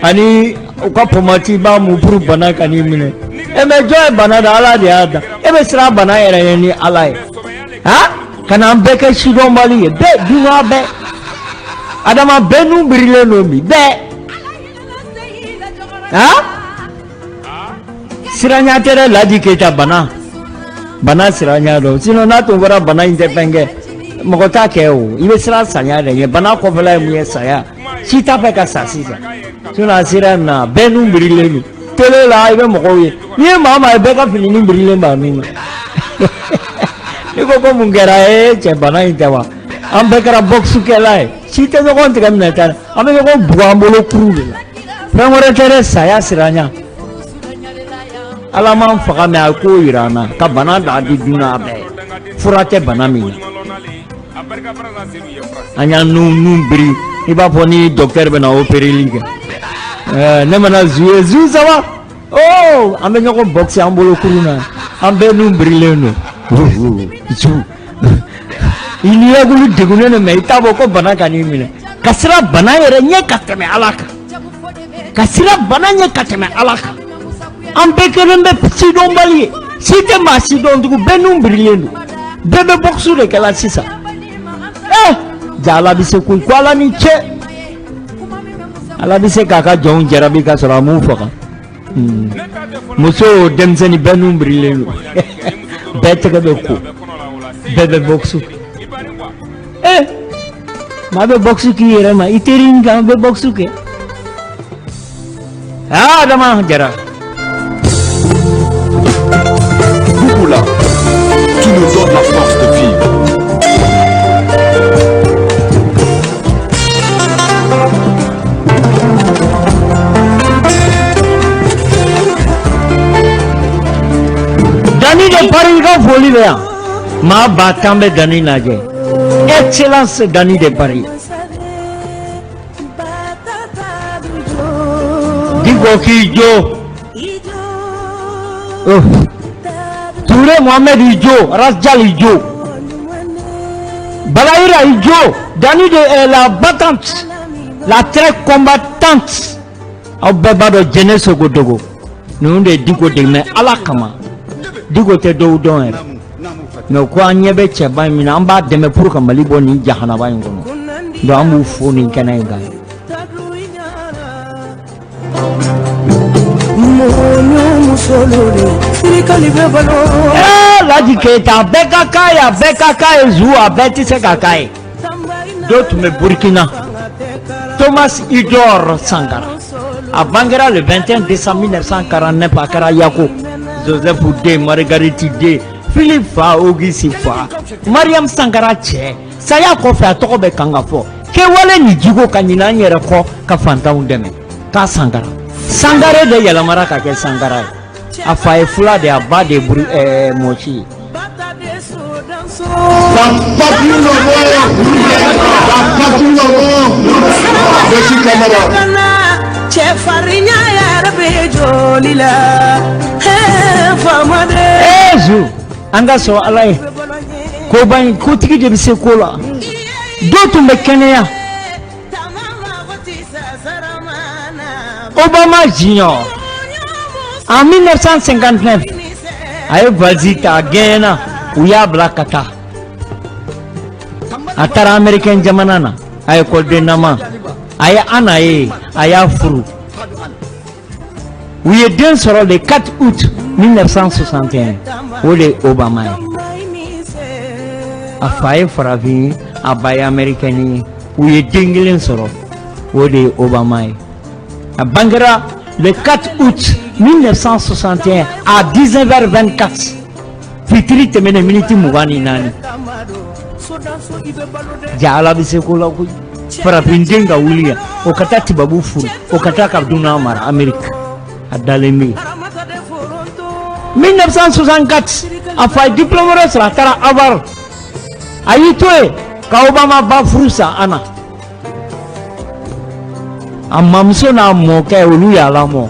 ani u ka pomati b'a mun pour bana ka n'i minɛ. E mɛ, jɔn ye bana da? Ala de y'a da. E bɛ siran bana yɛrɛ ɲɛ ni Ala ye ha, ka na an bɛɛ kɛ sidɔnbali ye. Bɛɛ dunan, bɛɛ adama, bɛɛ nun birilen don bi, bɛɛ ha siranya tɛ dɛ. Ladi Keyita, bana, bana siranya dɔn, sinon n'a tun fɔra bana in tɛ fɛn kɛ, mɔgɔ t'a kɛ o. I bɛ siran saya de ɲɛ. Bana kɔfɛla ye mun ye? Saya. Si t'a fɛ ka sa sisan, sinon a sera na, bɛɛ nun birilen don. Télé la, i bɛ mɔgɔw ye, n'i ye maa maa ye, bɛɛ ka fininin birilen b'a nun na. N'i ko ko mun kɛra? E cɛ, bana in tɛ wa? An bɛɛ kɛra boxe kɛla ye, si tɛ ɲɔgɔn tigɛ minɛ ta, an bɛ ɲɔgɔn bugɔ an bolo kuru de la. Fɛn wɛrɛ tɛ dɛ, saya siranya. Ala m'an faga, mais a k'o yira an na ka bana da di dunan bɛɛ, fura tɛ bana min na. An y'an nun nun biri i b'a fɔ ni docteur bɛna opéreli kɛ. Ne mana zu ye, zu saba, oh, an bɛ ɲɔgɔn boxe an bolo kurun na, an bɛɛ nun birilen don. Zu i ni hakili degunnen don, mais i t'a fɔ ko bana ka n'i minɛ. Ka siran bana yɛrɛ ɲɛ ka tɛmɛ Ala kan, ka siran bana ɲɛ ka tɛmɛ Ala kan. An bɛɛ kɛlen bɛ sidɔnbali ye, si tɛ maa si dɔn tugun, bɛɛ nun birilen don, bɛɛ bɛ boxe de kɛla sisan. Ja, Ala bɛ se koyi, ko Ala ni cɛ, Ala bɛ se k'a ka jɔnw jarabi ka sɔrɔ a m'u faga. Muso, denmisɛnnin, bɛɛ nun birilen don, bɛɛ tɛgɛ bɛ ko, bɛɛ bɛ boxe. Maa bɛ boxe k'i yɛrɛ ma, i teri in kan bɛ boxe kɛ. Aa, Adama Jara. Bouboula, tu nous donnes la force de vivre. ka foli bɛ yan. Maa 10 000 bɛ Dani lajɛ. Excellence Dani de Paris. Diko k'i jo. Oh. Touré Mohamed i jo, Rasjal i jo. Balayira i jo. Dani de est la battante, la très combattante. Aw bɛɛ b'a dɔn Jɛnɛ Sogodogo. Ninnu de ye Diko dɛmɛ Ala kama. Diko tɛ dɔw dɔn yɛrɛ. Mais ko an ɲɛ bɛ cɛba in min na, an b'a dɛmɛ pour ka Mali bɔ nin jahanaba in kɔnɔ. Donc an b'u fo nin kɛnɛ in kan. Ee Laji Keyita, a bɛɛ ka k'a ye, a bɛɛ ka k'a ye zu, a bɛɛ tɛ se ka k'a ye. Dɔ tun bɛ Burkina, Thomas Isidore Sankara. A bangera le 21 décembre 1949, a kɛra Yako. Joseph den, Marguerite den, Philippe fa, Auguste fa, Mariam Sankara cɛ. Saya kɔfɛ a tɔgɔ bɛ kan ka fɔ. Kɛwale ni jiko ka ɲinɛ an yɛrɛ kɔ ka fantanw dɛmɛ. K'a Sankara. Sankare de yɛlɛmara ka kɛ Sankara ye. A fa ye fula de ye, a ba de ye buru ɛɛ mɔsi ye. Cɛfarinya yɛrɛ bɛ joli la faama Ee zu, an ka sɔn Ala ye. Koba in kotigi de bɛ se ko la. Dɔw tun bɛ kɛnɛya. Obama Junior en 1959, a ye valise ta, a gɛnna, u y'a bila ka taa. A taara américain jamana na, a ye école nama, a ye Ana ye, a y'a furu. U ye den sɔrɔ le 4 août 1961, o de ye Obama ye. A fa ye farafin ye, a ba ye américain ye. U ye den kelen sɔrɔ, o de ye Obama ye. A bangera le 4 août 1961 à 19h24, fitiri tɛmɛnen miniti 24. Ja Ala bɛ se ko la koyi. Farafinden ka wuli yan, o ka taa tubabu furu, o ka taa ka dunan mara Amérique, a dalen bɛ yen. 1964, a fa ye diplôme wɛrɛ sɔrɔ, a taara Harvard. A y'i to yen ka Obama ba furu sa Ana. A mamuso n'a mɔkɛ, olu y'a lamɔ.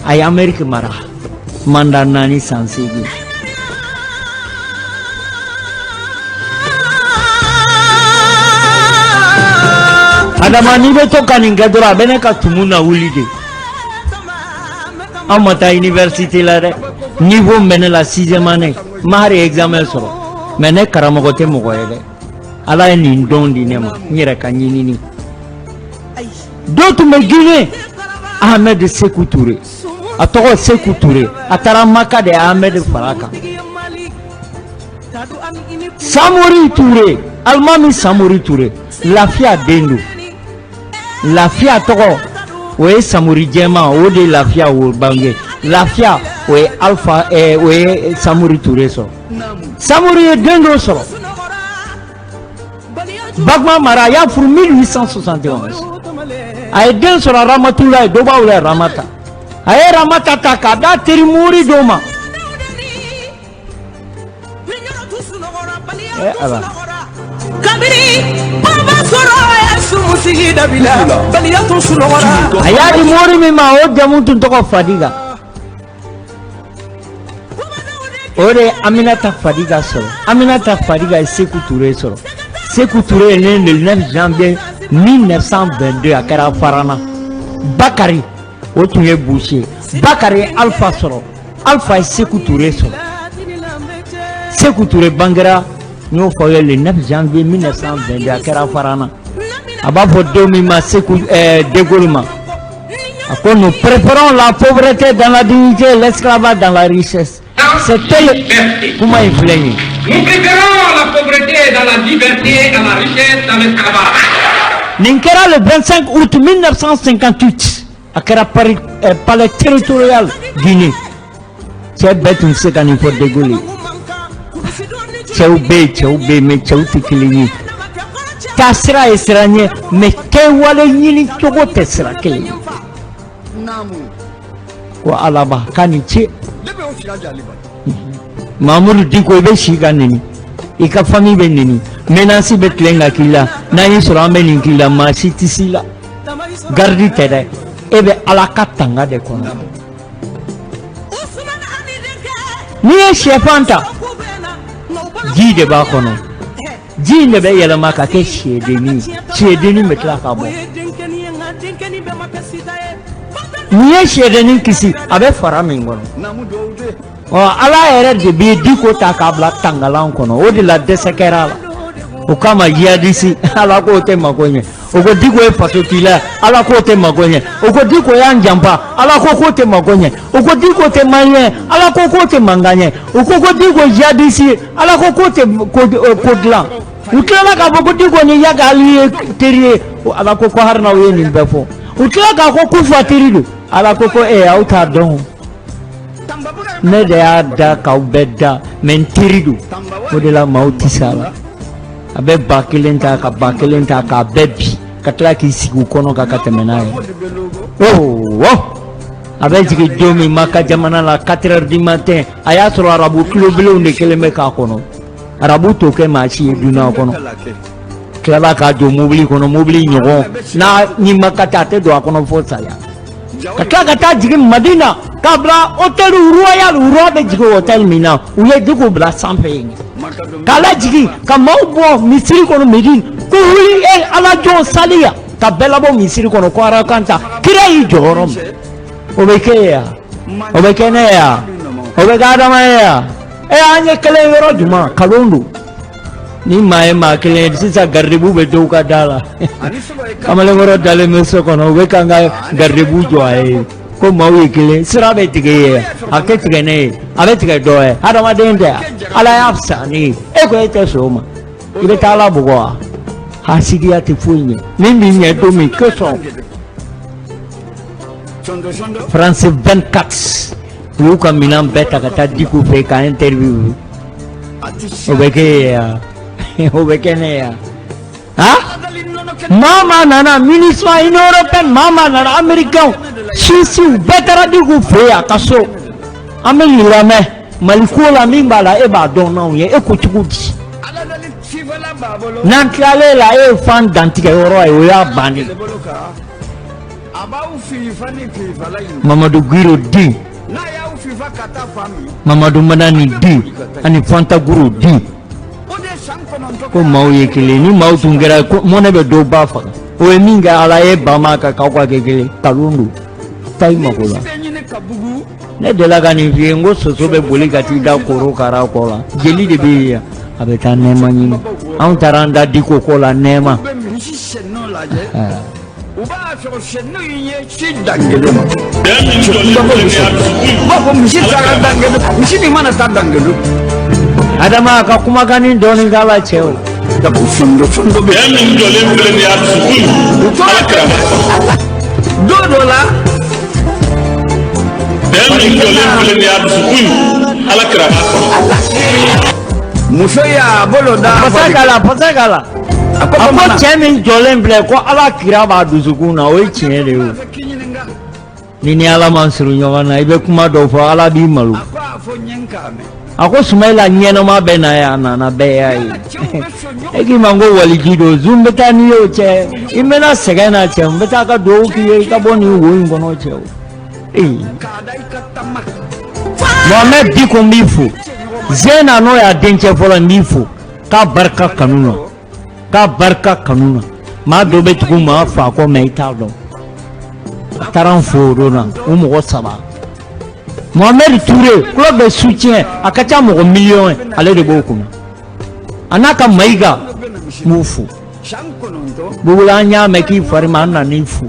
A ye Amérique mara mandat 4, san 8. Adama, n'i bɛ to ka nin kɛ dɔrɔn, a bɛ ne ka tumu na wuli de. An ma taa université la dɛ. Niveau min bɛ ne la, sixième année, n ma hali examen sɔrɔ. Mais ne karamɔgɔ tɛ mɔgɔ ye dɛ. Ala ye nin dɔn di ne ma n yɛrɛ ka ɲinini. Dɔ tun bɛ Guinée, Ahmed Sekou Touré. A tɔgɔ Sekou Touré. A taara Maka de, Ahmed fara kan. Samori Touré, Alimami Samori Touré, Lafiya den don. Lafiya tɔgɔ o ye Samori jɛman, o de ye Lafiya wo bange. Lafiya o ye Alpha o ye Samori Touré sɔrɔ. Samori ye den dɔ sɔrɔ. Bagma Mara, a y'a furu 1871. A ye den sɔrɔ Ramatulayi, dɔ b'aw la Ramata. A ye Ramata ta k'a d'a teri mori dɔw ma. Eh Ala. Kabini baba sɔrɔ ye sumusigi dabila, baliya tun sunɔgɔra. A y'a di mori min ma, o jamu tun tɔgɔ Fadiga. O de ye Aminata Fadiga sɔrɔ. Aminata Fadiga ye Seku Ture sɔrɔ. Seku Ture est né le 9 janvier 1922, a kɛra Farana. Bakari, o tun ye boucher. Bakari ye Alpha sɔrɔ. Alpha ye Seku Ture sɔrɔ. Seku Ture bangera, n y'o fɔ aw ye, le 9 janvier 1922, a kɛra Farana. A b'a fɔ don min ma Seku de Gaulle ma, a ko: nous préférons la pauvreté dans la dignité, l'esclavage dans la richesse. C'était le kuma in filɛ nin ye. Nous préférons la pauvreté dans la liberté à la richesse dans l'esclavage. Nin kɛra le 25 août 1958, a kɛra Paris, palais territorial Guinée. Cɛ bɛɛ tun tɛ se ka nin fɔ de Gaulle ye. Cɛw bɛ yen, cɛw bɛ yen, mais cɛw tɛ kelen ye. Taasira ye sira ɲɛ, mais kɛwale ɲini cogo tɛ sira kelen ye. Ko Alaba k'a ni ce. Mamudu Diko, i bɛ si ka neni, i ka famille bɛ neni, menace bɛ tilen ka k'i la. N'an y'i sɔrɔ, an bɛ nin k'i la. Maa si tɛ s'i la. Garidi tɛ dɛ, e bɛ Ala ka tanga de kɔnɔ. N'i ye sɛfan ta, ji de b'a kɔnɔ. Ji in de bɛ yɛlɛma ka kɛ sɛdennin ye. Sɛdennin bɛ tila ka bɔ. N'i ye sɛdennin kisi, a bɛ fara min kɔnɔ. Ɔ, Ala yɛrɛ de bɛ Diko ta k'a bila tangalan kɔnɔ. O de la dɛsɛ kɛra a la. O kama jihadisi, Ala k'o tɛ mako ɲɛ. O ko Diko ye fasocila ye, Ala k'o tɛ mako ɲɛ. O ko Diko y'an janfa, Ala ko k'o tɛ mako ɲɛ. O ko Diko tɛ maliyɛn, Ala ko k'o tɛ mankan ɲɛ. O ko ko Diko jihadisi ye, Ala ko k'o tɛ ko dilan. U tilala k'a fɔ ko Diko ni Iyad Ag Ghali ye teri ye. Ala ko ko hali n'aw ye nin bɛɛ fɔ, u tilala k'a fɔ k'u fa teri don. Ala ko ko ee, aw t'a dɔn, ne de y'a da k'aw bɛɛ da, mais n teri don. O de la maaw tɛ se a la. A bɛ ba kelen ta ka ba kelen ta k'a bɛɛ bi, ka tila k'i sigi u kɔnɔ kan ka tɛmɛ n'a ye. Oh, a bɛ jigin don min Maka jamana la, 4 heures du matin, a y'a sɔrɔ arabu tulobilenw de kɛlen bɛ k'a kɔnɔ. Arabu t'o kɛ maa si ye dunan kɔnɔ. Tilala k'a don mobili kɔnɔ, mobili ɲɔgɔn n'a ni Maka tɛ, a tɛ don a kɔnɔ fo saya. Ka tila ka taa jigin Madina, k'a bila hôtel Royal. Roi bɛ jigin hôtel min na, u ye Diko bila sanfɛ yen, k'a lajigin, ka maaw bɔ misiri kɔnɔ Medine, ko wuli e Ala jɔn saliya, ka bɛɛ labɔ misiri kɔnɔ ko arakan ta. Kira y'i jɔ yɔrɔ min, o bɛ kɛ ye yan, o bɛ kɛ ne ye yan, o bɛ kɛ Adama ye yan. Ɛ, an ye kelen yɔrɔ jumɛn? Kalon don. Ni maa ye maa kelen ye sisan, garibu bɛ dɔw ka da la. Kamalenkɔrɔ dalen bɛ so kɔnɔ, u bɛ k'an ka garibu jɔ a ye ko maaw ye kelen. Sira bɛ tigɛ ye, a tɛ tigɛ ne ye, a bɛ tigɛ dɔ ye. Hadamaden tɛ yan, Ala y'a fisaya ne ye. E ko e tɛ sɔn o ma, i bɛ taa Ala bugɔ wa? Hasidiya tɛ foyi ɲɛ. Min b'i ɲɛ don min ko sɔn. France 24, u y'u ka minɛn bɛɛ ta ka taa Diko fɛ ka interview. O bɛ kɛ ye yan, o bɛ kɛ ne ye yan. Ha, maa maa nana, MINUSMA, Union européenne, maa maa nana, américain, Suisse, bɛɛ taara Diko fɛ yen a ka so. An bɛ nin lamɛn Mali ko la, min b'a la, e b'a dɔn n'anw ye. E ko cogo di? N'an tilalen la, e ye fan dantigɛ yɔrɔ ye, o y'a bannen. Mamadu Giro den, Mamadu Madani den ani Fanta Guro den, ko maaw ye kelen. Ni maaw tun kɛra mɔnɛ bɛ dɔw ba faga. O ye min kɛ, Ala ye ba ma ka k'aw ka kɛ kelen. Kalon don, taa i mako la. Ne delila ka nin f'i ye, n ko soso bɛ boli ka t'i da korokara kɔ la, jeli de bɛ yen, a bɛ taa nɛɛma ɲini. Anw taara an da Diko kɔ la nɛɛma. U b'a sɔrɔ sɛ n'u ye si dan kelen ma. U b'a fɔ misi taara dan kelen, misi min mana taa dan kelen. Adama ka kumakannin dɔɔni k'a la, cɛ o. Fondo fondo bɛ. Bɛn min jɔlen filɛ nin ye a dusukun, Ala kira b'a kɔnɔ. Don dɔ la. Bɛn min jɔlen filɛ nin ye a dusukun, Ala kira b'a kɔnɔ. Muso y'a bolo da. Pasa k'a la, pasa k'a la. A ko A ko cɛ min jɔlen filɛ ko Ala kira b'a dusukun na, o ye tiɲɛ de ye. O ni Ala ma surun ɲɔgɔn na, i bɛ kuma dɔw fɔ, Ala b'i malo. A ko Sumayila ɲɛnama bɛ na yan, a nana, bɛɛ y'a ye. E k'i ma ko waliji don, zun bɛ taa n'i ye o cɛ. I mɛnna sɛgɛn na cɛ, n bɛ taa ka dugawu k'i ye i ka bɔ nin wo in kɔnɔ cɛ o. Ee, Mohamed Diko, n b'i fo. Zena, n'o y'a dencɛ fɔlɔ, n b'i fo k'a barika kanu na, k'a barika kanu na. Maa dɔ bɛ tugu maa fa kɔ, mais i t'a dɔn. A taara n fo o don na, o mɔgɔ saba. Mohamed Touré, club de soutien, a ka ca mɔgɔ miliyɔn ye, ale de b'o kunna. A n'a ka Mayiga, n b'u fo. Bugula, an y'a mɛn k'i fari ma, an nan'i fo.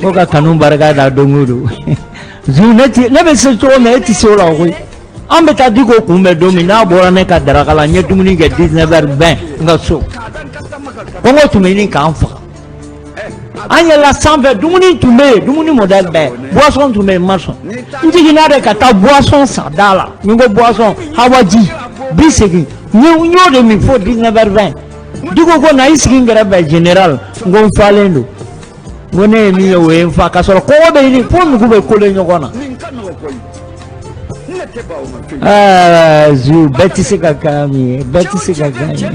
Ko ka kanu barika da don o don. Zu, ne ti ne bɛ se cogo min, e tɛ se o la koyi. An bɛ taa Diko kunbɛn don min, n'a bɔra ne ka daraka la, n ye dumuni kɛ 19h20 n ka so. Kɔngɔ tun bɛ ɲini k'an faga. An yɛlɛla sanfɛ, dumuni tun bɛ yen, dumuni modèle bɛɛ, boisson tun bɛ yen, n ma sɔn. N jiginna de ka taa boisson san da la. Ni n ko boisson, hawaji 80, n y'o de min fo 19h20. Diko ko na i sigi n kɛrɛfɛ général, n ko n falen don. N ko ne ye min ye, o ye n fa, k'a sɔrɔ kɔngɔ bɛ ɲini fo nugu bɛ kole ɲɔgɔn na. Aa zu, bɛɛ tɛ se ka kɛ min ye, bɛɛ tɛ se ka kɛ ye.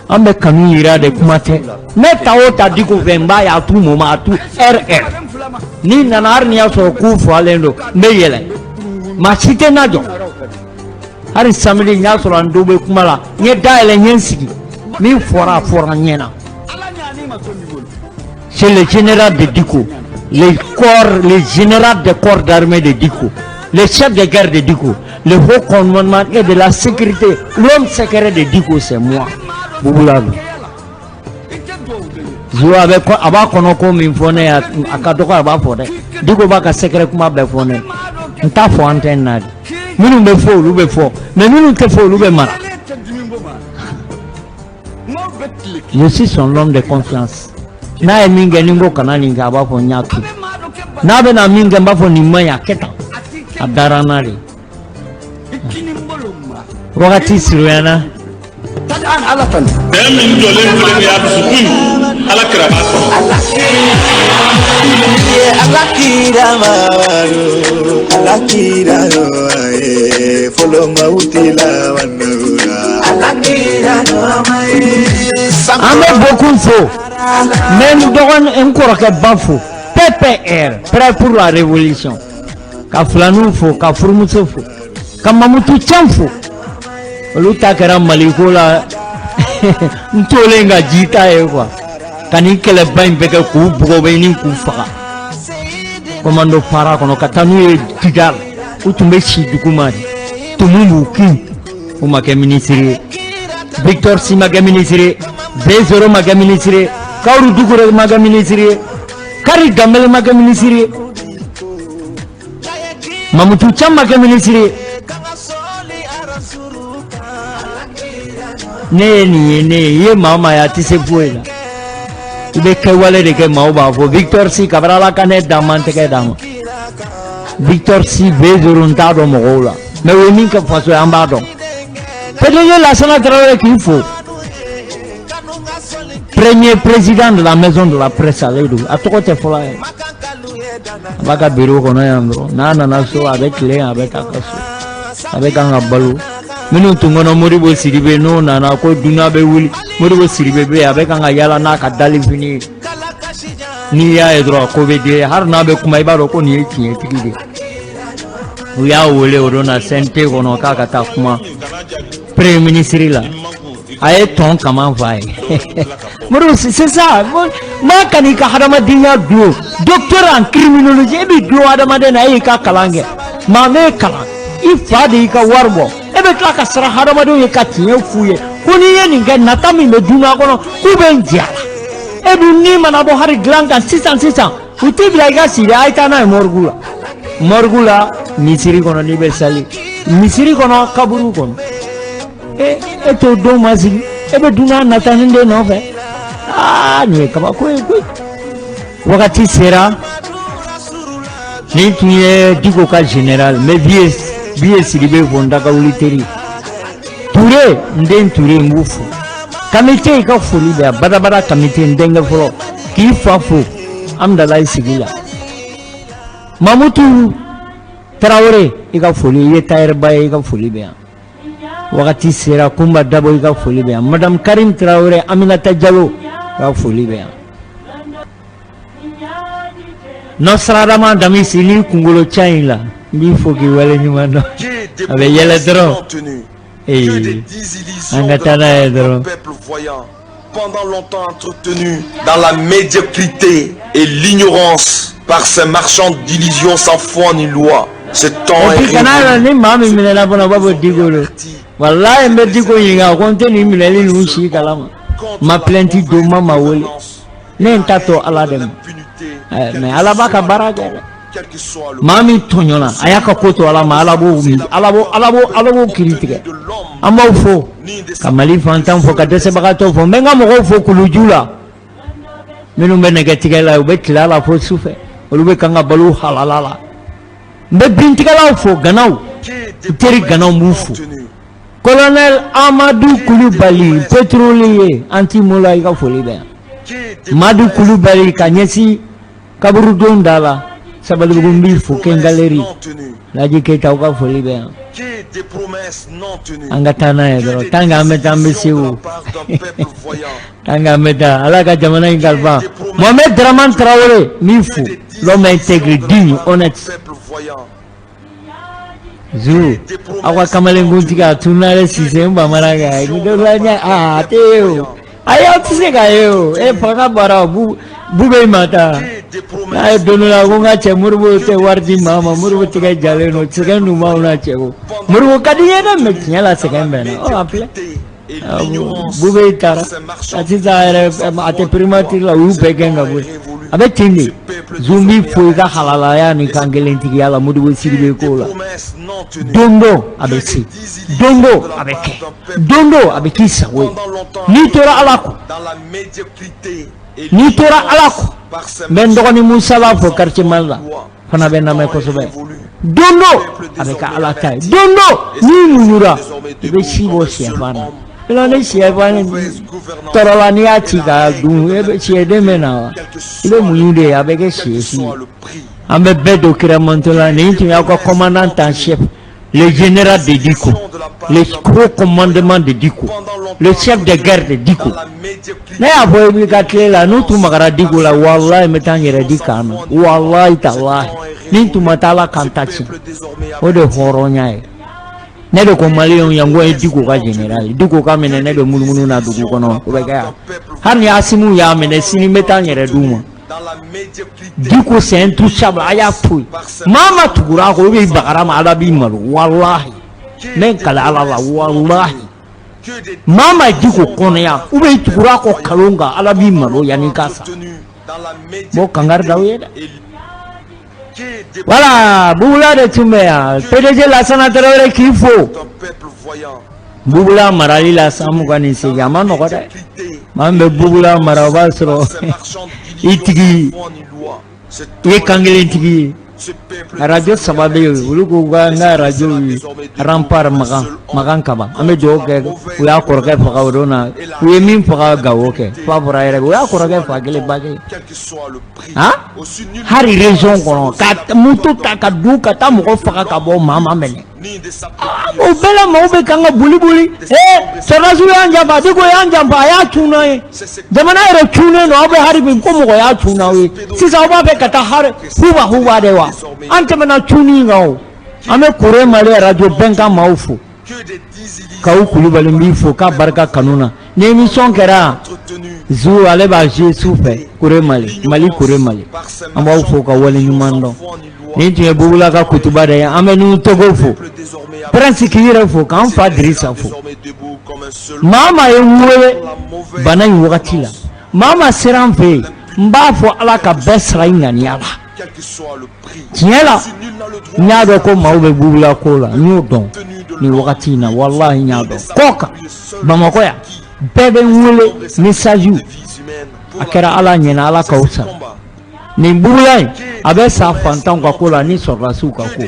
An bɛ kanu yira de, kuma tɛ. Ne ta o ta Diko fɛ, n b'a ye à tout moment, à tout heure heure. N'i nana, hali n'i y'a sɔrɔ k'u falen don, n bɛ yɛlɛ. Maa si tɛ n lajɔ. Hali samedi, n y'a sɔrɔ an dɔ bɛ kuma la, n ye da yɛlɛ, n ye n sigi. Min fɔra, a fɔra n ɲɛna. C'est le général de Diko, les corps, le général des corps d'armée de Diko, le chef de guerre de Diko, le haut commandement et de la sécurité, l'homme secret de Diko, c'est moi. Bouboula. Zuwa a bɛ a b'a kɔnɔ ko min fɔ ne ye, a ka dɔgɔ, a b'a fɔ dɛ. Diko b'a ka secret kuma bɛɛ fɔ ne. N t'a fɔ antenne na de. Minnu bɛ fɔ, olu bɛ fɔ, mais minnu tɛ fɔ, olu bɛ mara. Je suis son homme de confiance. N'a ye min kɛ, ni n ko kana nin kɛ, a b'a fɔ n y'a to. N'a bɛna min kɛ, n b'a fɔ nin man ɲi, a kɛ tan. A dara n na de. Wagati surunyana. Bɛn min jɔlen filɛ nin ye, a dusukun, Ala kira b'a sɔrɔ. Ala kira mamadu, Ala kira ye fɔlɔ maaw tɛ la. Ala kira. An bɛ beaucoup fo. N bɛ n dɔgɔnin, n kɔrɔkɛ ba fo. PPR, prêt pour la révolution. Ka filaninw fo, ka furumuso fo, ka Mamutu Can fo. Olu ta kɛra Maliko la, n tolen ka ji ta ye quoi. Ka nin kɛlɛba in bɛɛ kɛ k'u bugɔ bɛ ɲini k'u faga. Commando para kɔnɔ ka taa n'u ye Kidal. U tun bɛ si duguma de. Tumu b'u kin. U ma kɛ minisiri ye. Victor Si ma kɛ minisiri ye. B0 ma kɛ minisiri ye. Kaourou Doucouré ma kɛ minisiri ye. Kari Danbele ma kɛ minisiri ye. Mamutu Can ma kɛ minisiri ye. Ne ye nin ye, ne ye i ye maa o maa ye, a tɛ se foyi la. I bɛ kɛwale de kɛ, maaw b'a fɔ. Victor Si, kabini Ala ka ne dan ma, n tɛgɛ d'a ma. Victor Si, B0, n t'a dɔn mɔgɔw la. Mais u ye min kɛ faso ye, an b'a dɔn. PDG Lassana Traoré k'i fo. Premier président de la maison de la presse, ale don. A tɔgɔ tɛ fɔlɔ yɛrɛ. A b'a ka bureau kɔnɔ yan dɔrɔn. N'a nana so, a bɛ tilen, a bɛ taa ka so. A bɛ kan ka balo. Minnu tun kɔnɔ Modibo Sidibe, n'o nana ko dunan bɛ wuli. Modibo Sidibe bɛ yen, a bɛ kan ka yala n'a ka dalifini ye. N'i y'a ye dɔrɔn, ko bɛ di, hali n'a bɛ kuma, i b'a dɔn ko nin ye tiɲɛtigi de ye. U y'a wele o don na CNT kɔnɔ k'a ka taa kuma premier ministre la. A ye tɔn kaman f'a ye. Modibo, c'est ça. Maa kan'i ka hadamadenya dulon. Docteur en criminologie, e b'i dulon hadamaden na, e y'i ka kalan kɛ. Maa m'e kalan. I fa de y'i ka wari bɔ. E bɛ tila ka siran hadamadenw ye ka tiɲɛ f'u ye. Ko n'i ye nin kɛ, nata min bɛ dunuya kɔnɔ, k'u bɛ n jɛ a la. E dun ni mana bɔ hali dilan kan sisan sisan, u t'i bila i ka si dɛ, a ye taa n'a ye morgue la. Morgue la, misiri kɔnɔ n'i bɛ sali. Misiri kɔnɔ, kaburu kɔnɔ. E e t'o don ma sigi, e bɛ dunan natanin de nɔfɛ. Aa, nin ye kabako ye koyi. Wagati sera, nin tun ye Diko ka général, n bɛ Biye Sidibe fo, n dakawuli teri. Ture, n den Ture, n b'u fo. Kamite, i ka foli bɛ yan badabada. Kamite, n denkɛ fɔlɔ, k'i fa fo Amudalayi sigi la. Mamutu Tarawele, i ka foli, i ye tayɛriba ye, i ka foli bɛ yan. Wagati sera, Kunba Dabo, i ka foli bɛ yan. Madame Karim Tarawele, Aminata Jalo, i ka foli bɛ yan. Nɔsaradama Damisi, ni kunkolo ca in la, n b'i fo k'i wale ɲuman dɔn. A bɛ yɛlɛ dɔrɔn. Ee, an ka taa n'a ye dɔrɔn. Pendant longtemps entretenu dans la médiocrité et l'ignorance par ces marchands d'illusions sans foi ni loi. Ce temps Et est puis kana révolu. ni maa min minɛna fana, u b'a fɔ Diko don. Walayi, n bɛ Diko ɲininka ko n tɛ nin minɛli ninnu si kalama. N ma plainte don, n ma maa wele. Ne ye n ta to Ala de ma. Mais Ala b'a ka baara kɛ dɛ. Maa min tɔɲɔna, a y'a ka ko to Ala ma, Ala b'o Ala b'o Ala b'o Ala b'o kiiri tigɛ. An b'aw fo, ka Mali fantan fo, ka dɛsɛbagatɔ fo. N bɛ n ka mɔgɔw fo kuluju la. Minnu bɛ nɛgɛtigɛ la, u bɛ tile a la fo sufɛ. Olu bɛ kan ka balo halala la. N bɛ bintigɛlaw fo, ganaw. N teri ganaw, b'u fo. Colonel Amadou Kulubali, pétrolier, anti-mola, i ka foli bɛ yan. Madu Kulubali, ka ɲɛsin kaburudon da la. Sabalibugu n b'i fo Kengaleri Laji Keyita aw ka foli bɛ yan an ka taa n'a ye dɔrɔn tant que an bɛ taa an bɛ Segu tant que an bɛ taa Ala ka jamana in kalifa Mohamed Dramane Traoré n b'i fo l'homme intègre, digne, honnête. Zu aw ka kamalenkuntigi a tununa dɛ Sise n bamana kɛ ni dɔ la ɲɛ a tɛ ye o ayi aw tɛ se k'a ye o e fanga bɔra o Bube ma taa n'a ye don dɔ la ko n ka cɛ Modibo tɛ wari di maa ma Modibo tigɛ jalen don sɛgɛn dun b'anw na cɛ ko Modibo ka di n ye dɛ mais tiɲɛ la sɛgɛn bɛ n na ɔ a filɛ Bube taara a sisan yɛrɛ a tɛ primature la u y'u bɛɛ gɛn ka bɔ yen a bɛ ten de Zu n b'i fo i ka halalaya ni kan kelentigiya la Modibo Sidibe ko la don dɔ a bɛ se don dɔ a bɛ kɛ don dɔ a bɛ k'i sago ye n'i tora Ala kɔ n'i tora Ala kɔ n bɛ n dɔgɔnin Musala fo quartier Mali la fana bɛ n lamɛn kosɛbɛ don dɔ a bɛ kɛ Ala ta ye don dɔ n'i muɲura i bɛ si bɔ sɛfan na sinon ni sɛfan tɔɔrɔla n'i y'a ci k'a dun e bɛ sɛden bɛ na wa i bɛ muɲu de a bɛ kɛ sɛ si ye an bɛ bɛɛ don kira mantɔ la nin tun y'aw ka commandant en chef, le général de Dicko, le gros commandement de Dicko, le chef de guerre de Dicko. Ne y'a fɔ i b'i ka tile la n'u tun magara Dicko la walahi n bɛ taa n yɛrɛ di kan na walahi talahi ni n tun ma taa Ala kan ta tiɲɛ o de ye hɔrɔnya ye ne de ko maliyɛnw ye n ko ye Dicko ka général ye Dicko ka minɛ ne bɛ munumunu na dugu kɔnɔ o bɛ kɛ yan hali ni Asimiw y'a minɛ sini n bɛ taa n yɛrɛ d'u ma. Dicko c'est intouchable a y'a to yen maa ma tugura a kɔ ou bien i bagara ma Ala b'i malo walahi n bɛ n kali Ala la walahi maa ma Dicko kɔnɔya ou bien i tugura a kɔ kalon kan Ala b'i malo yanni i ka sa n b'o kangari d'aw ye dɛ. Voilà Bubula de tun bɛ yan PDG Lasana Tarawele k'i fo Bubula marali la san 28 a ma nɔgɔ dɛ maa min bɛ Bubula mara o b'a sɔrɔ i tigi i ye kankelentigi ye arajo saba bɛ yen olu ko ka n ka arajo ye Rempart Makan Makan Kaba an bɛ dugawu kɛ u y'a kɔrɔkɛ faga o don na u ye min faga Gawo kɛ fa bɔra yɛrɛ u y'a kɔrɔkɛ fa kelen ba kelen han hali région kɔnɔ ka moto ta ka don ka taa mɔgɔ faga ka bɔ maa ma minɛ o bɛɛ la maaw bɛ kan ka boli boli ee sɔrɔdasiw y'an janfa Dicko y'an janfa a y'a cun n'an ye jamana yɛrɛ cunnen don aw bɛ hali bi ko mɔgɔ y'a cun n'aw ye sisan aw b'a fɛ ka taa hari huba huba de wa an tɛmɛna cunni kan o an bɛ Kore Mali arajo bɛnkan maaw fo Kawu Kulubali n b'i fo k'a barika kanu na ni émission kɛra zu ale b'a jouer su fɛ Kore Mali Mali Kore Mali an b'aw fo ka wale ɲuman dɔn nin tun ye Bubula ka kutuba de ye an bɛ Nuhu Togo fo Prince k'i yɛrɛ fo k'an fa Dirisa fo maa maa ye n wele bana in wagati la maa maa sera an fɛ yen n b'a fɔ Ala ka bɛɛ sara i ŋaniya la tiɲɛ la n y'a dɔn ko maaw bɛ Bubula ko la n y'o dɔn nin wagati in na walahi n y'a dɔn kɔ kan Bamakɔ yan bɛɛ bɛ n wele message a kɛra Ala ɲɛna Ala k'aw sara nin Bubula in a bɛ sa fantanw ka ko la ni sɔrɔdasiw ka ko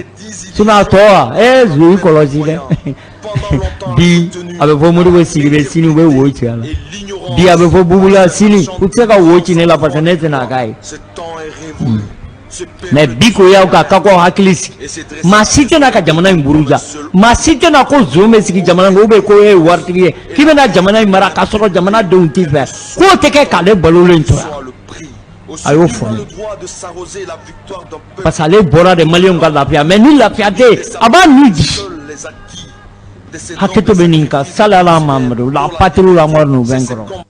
sinon a tɔ wa ee zo i kɔlɔsi dɛ bi a bɛ fɔ Modibo Sidibe sini u bɛ wo ci a la bi a bɛ fɔ Bubula sini u tɛ se ka wo ci ne la parce que ne tɛna k'a ye mais bi ko y'aw ka k'aw hakili sigi maa si tɛna ka jamana in buruja maa si tɛna ko zon bɛ sigi jamana kan ou bien ko e ye waritigi ye k'i bɛna jamana in mara k'a sɔrɔ jamana denw t'i fɛ k'o tɛ kɛ k'ale balolen to yan a y'o fɔ ne parce que ale bɔra de maliyɛnw ka lafiya mais ni lafiya tɛ yen a b'a ni di hakɛto bɛ nin kan sali ala Mahamadu la patrie la mort nous vaincrons.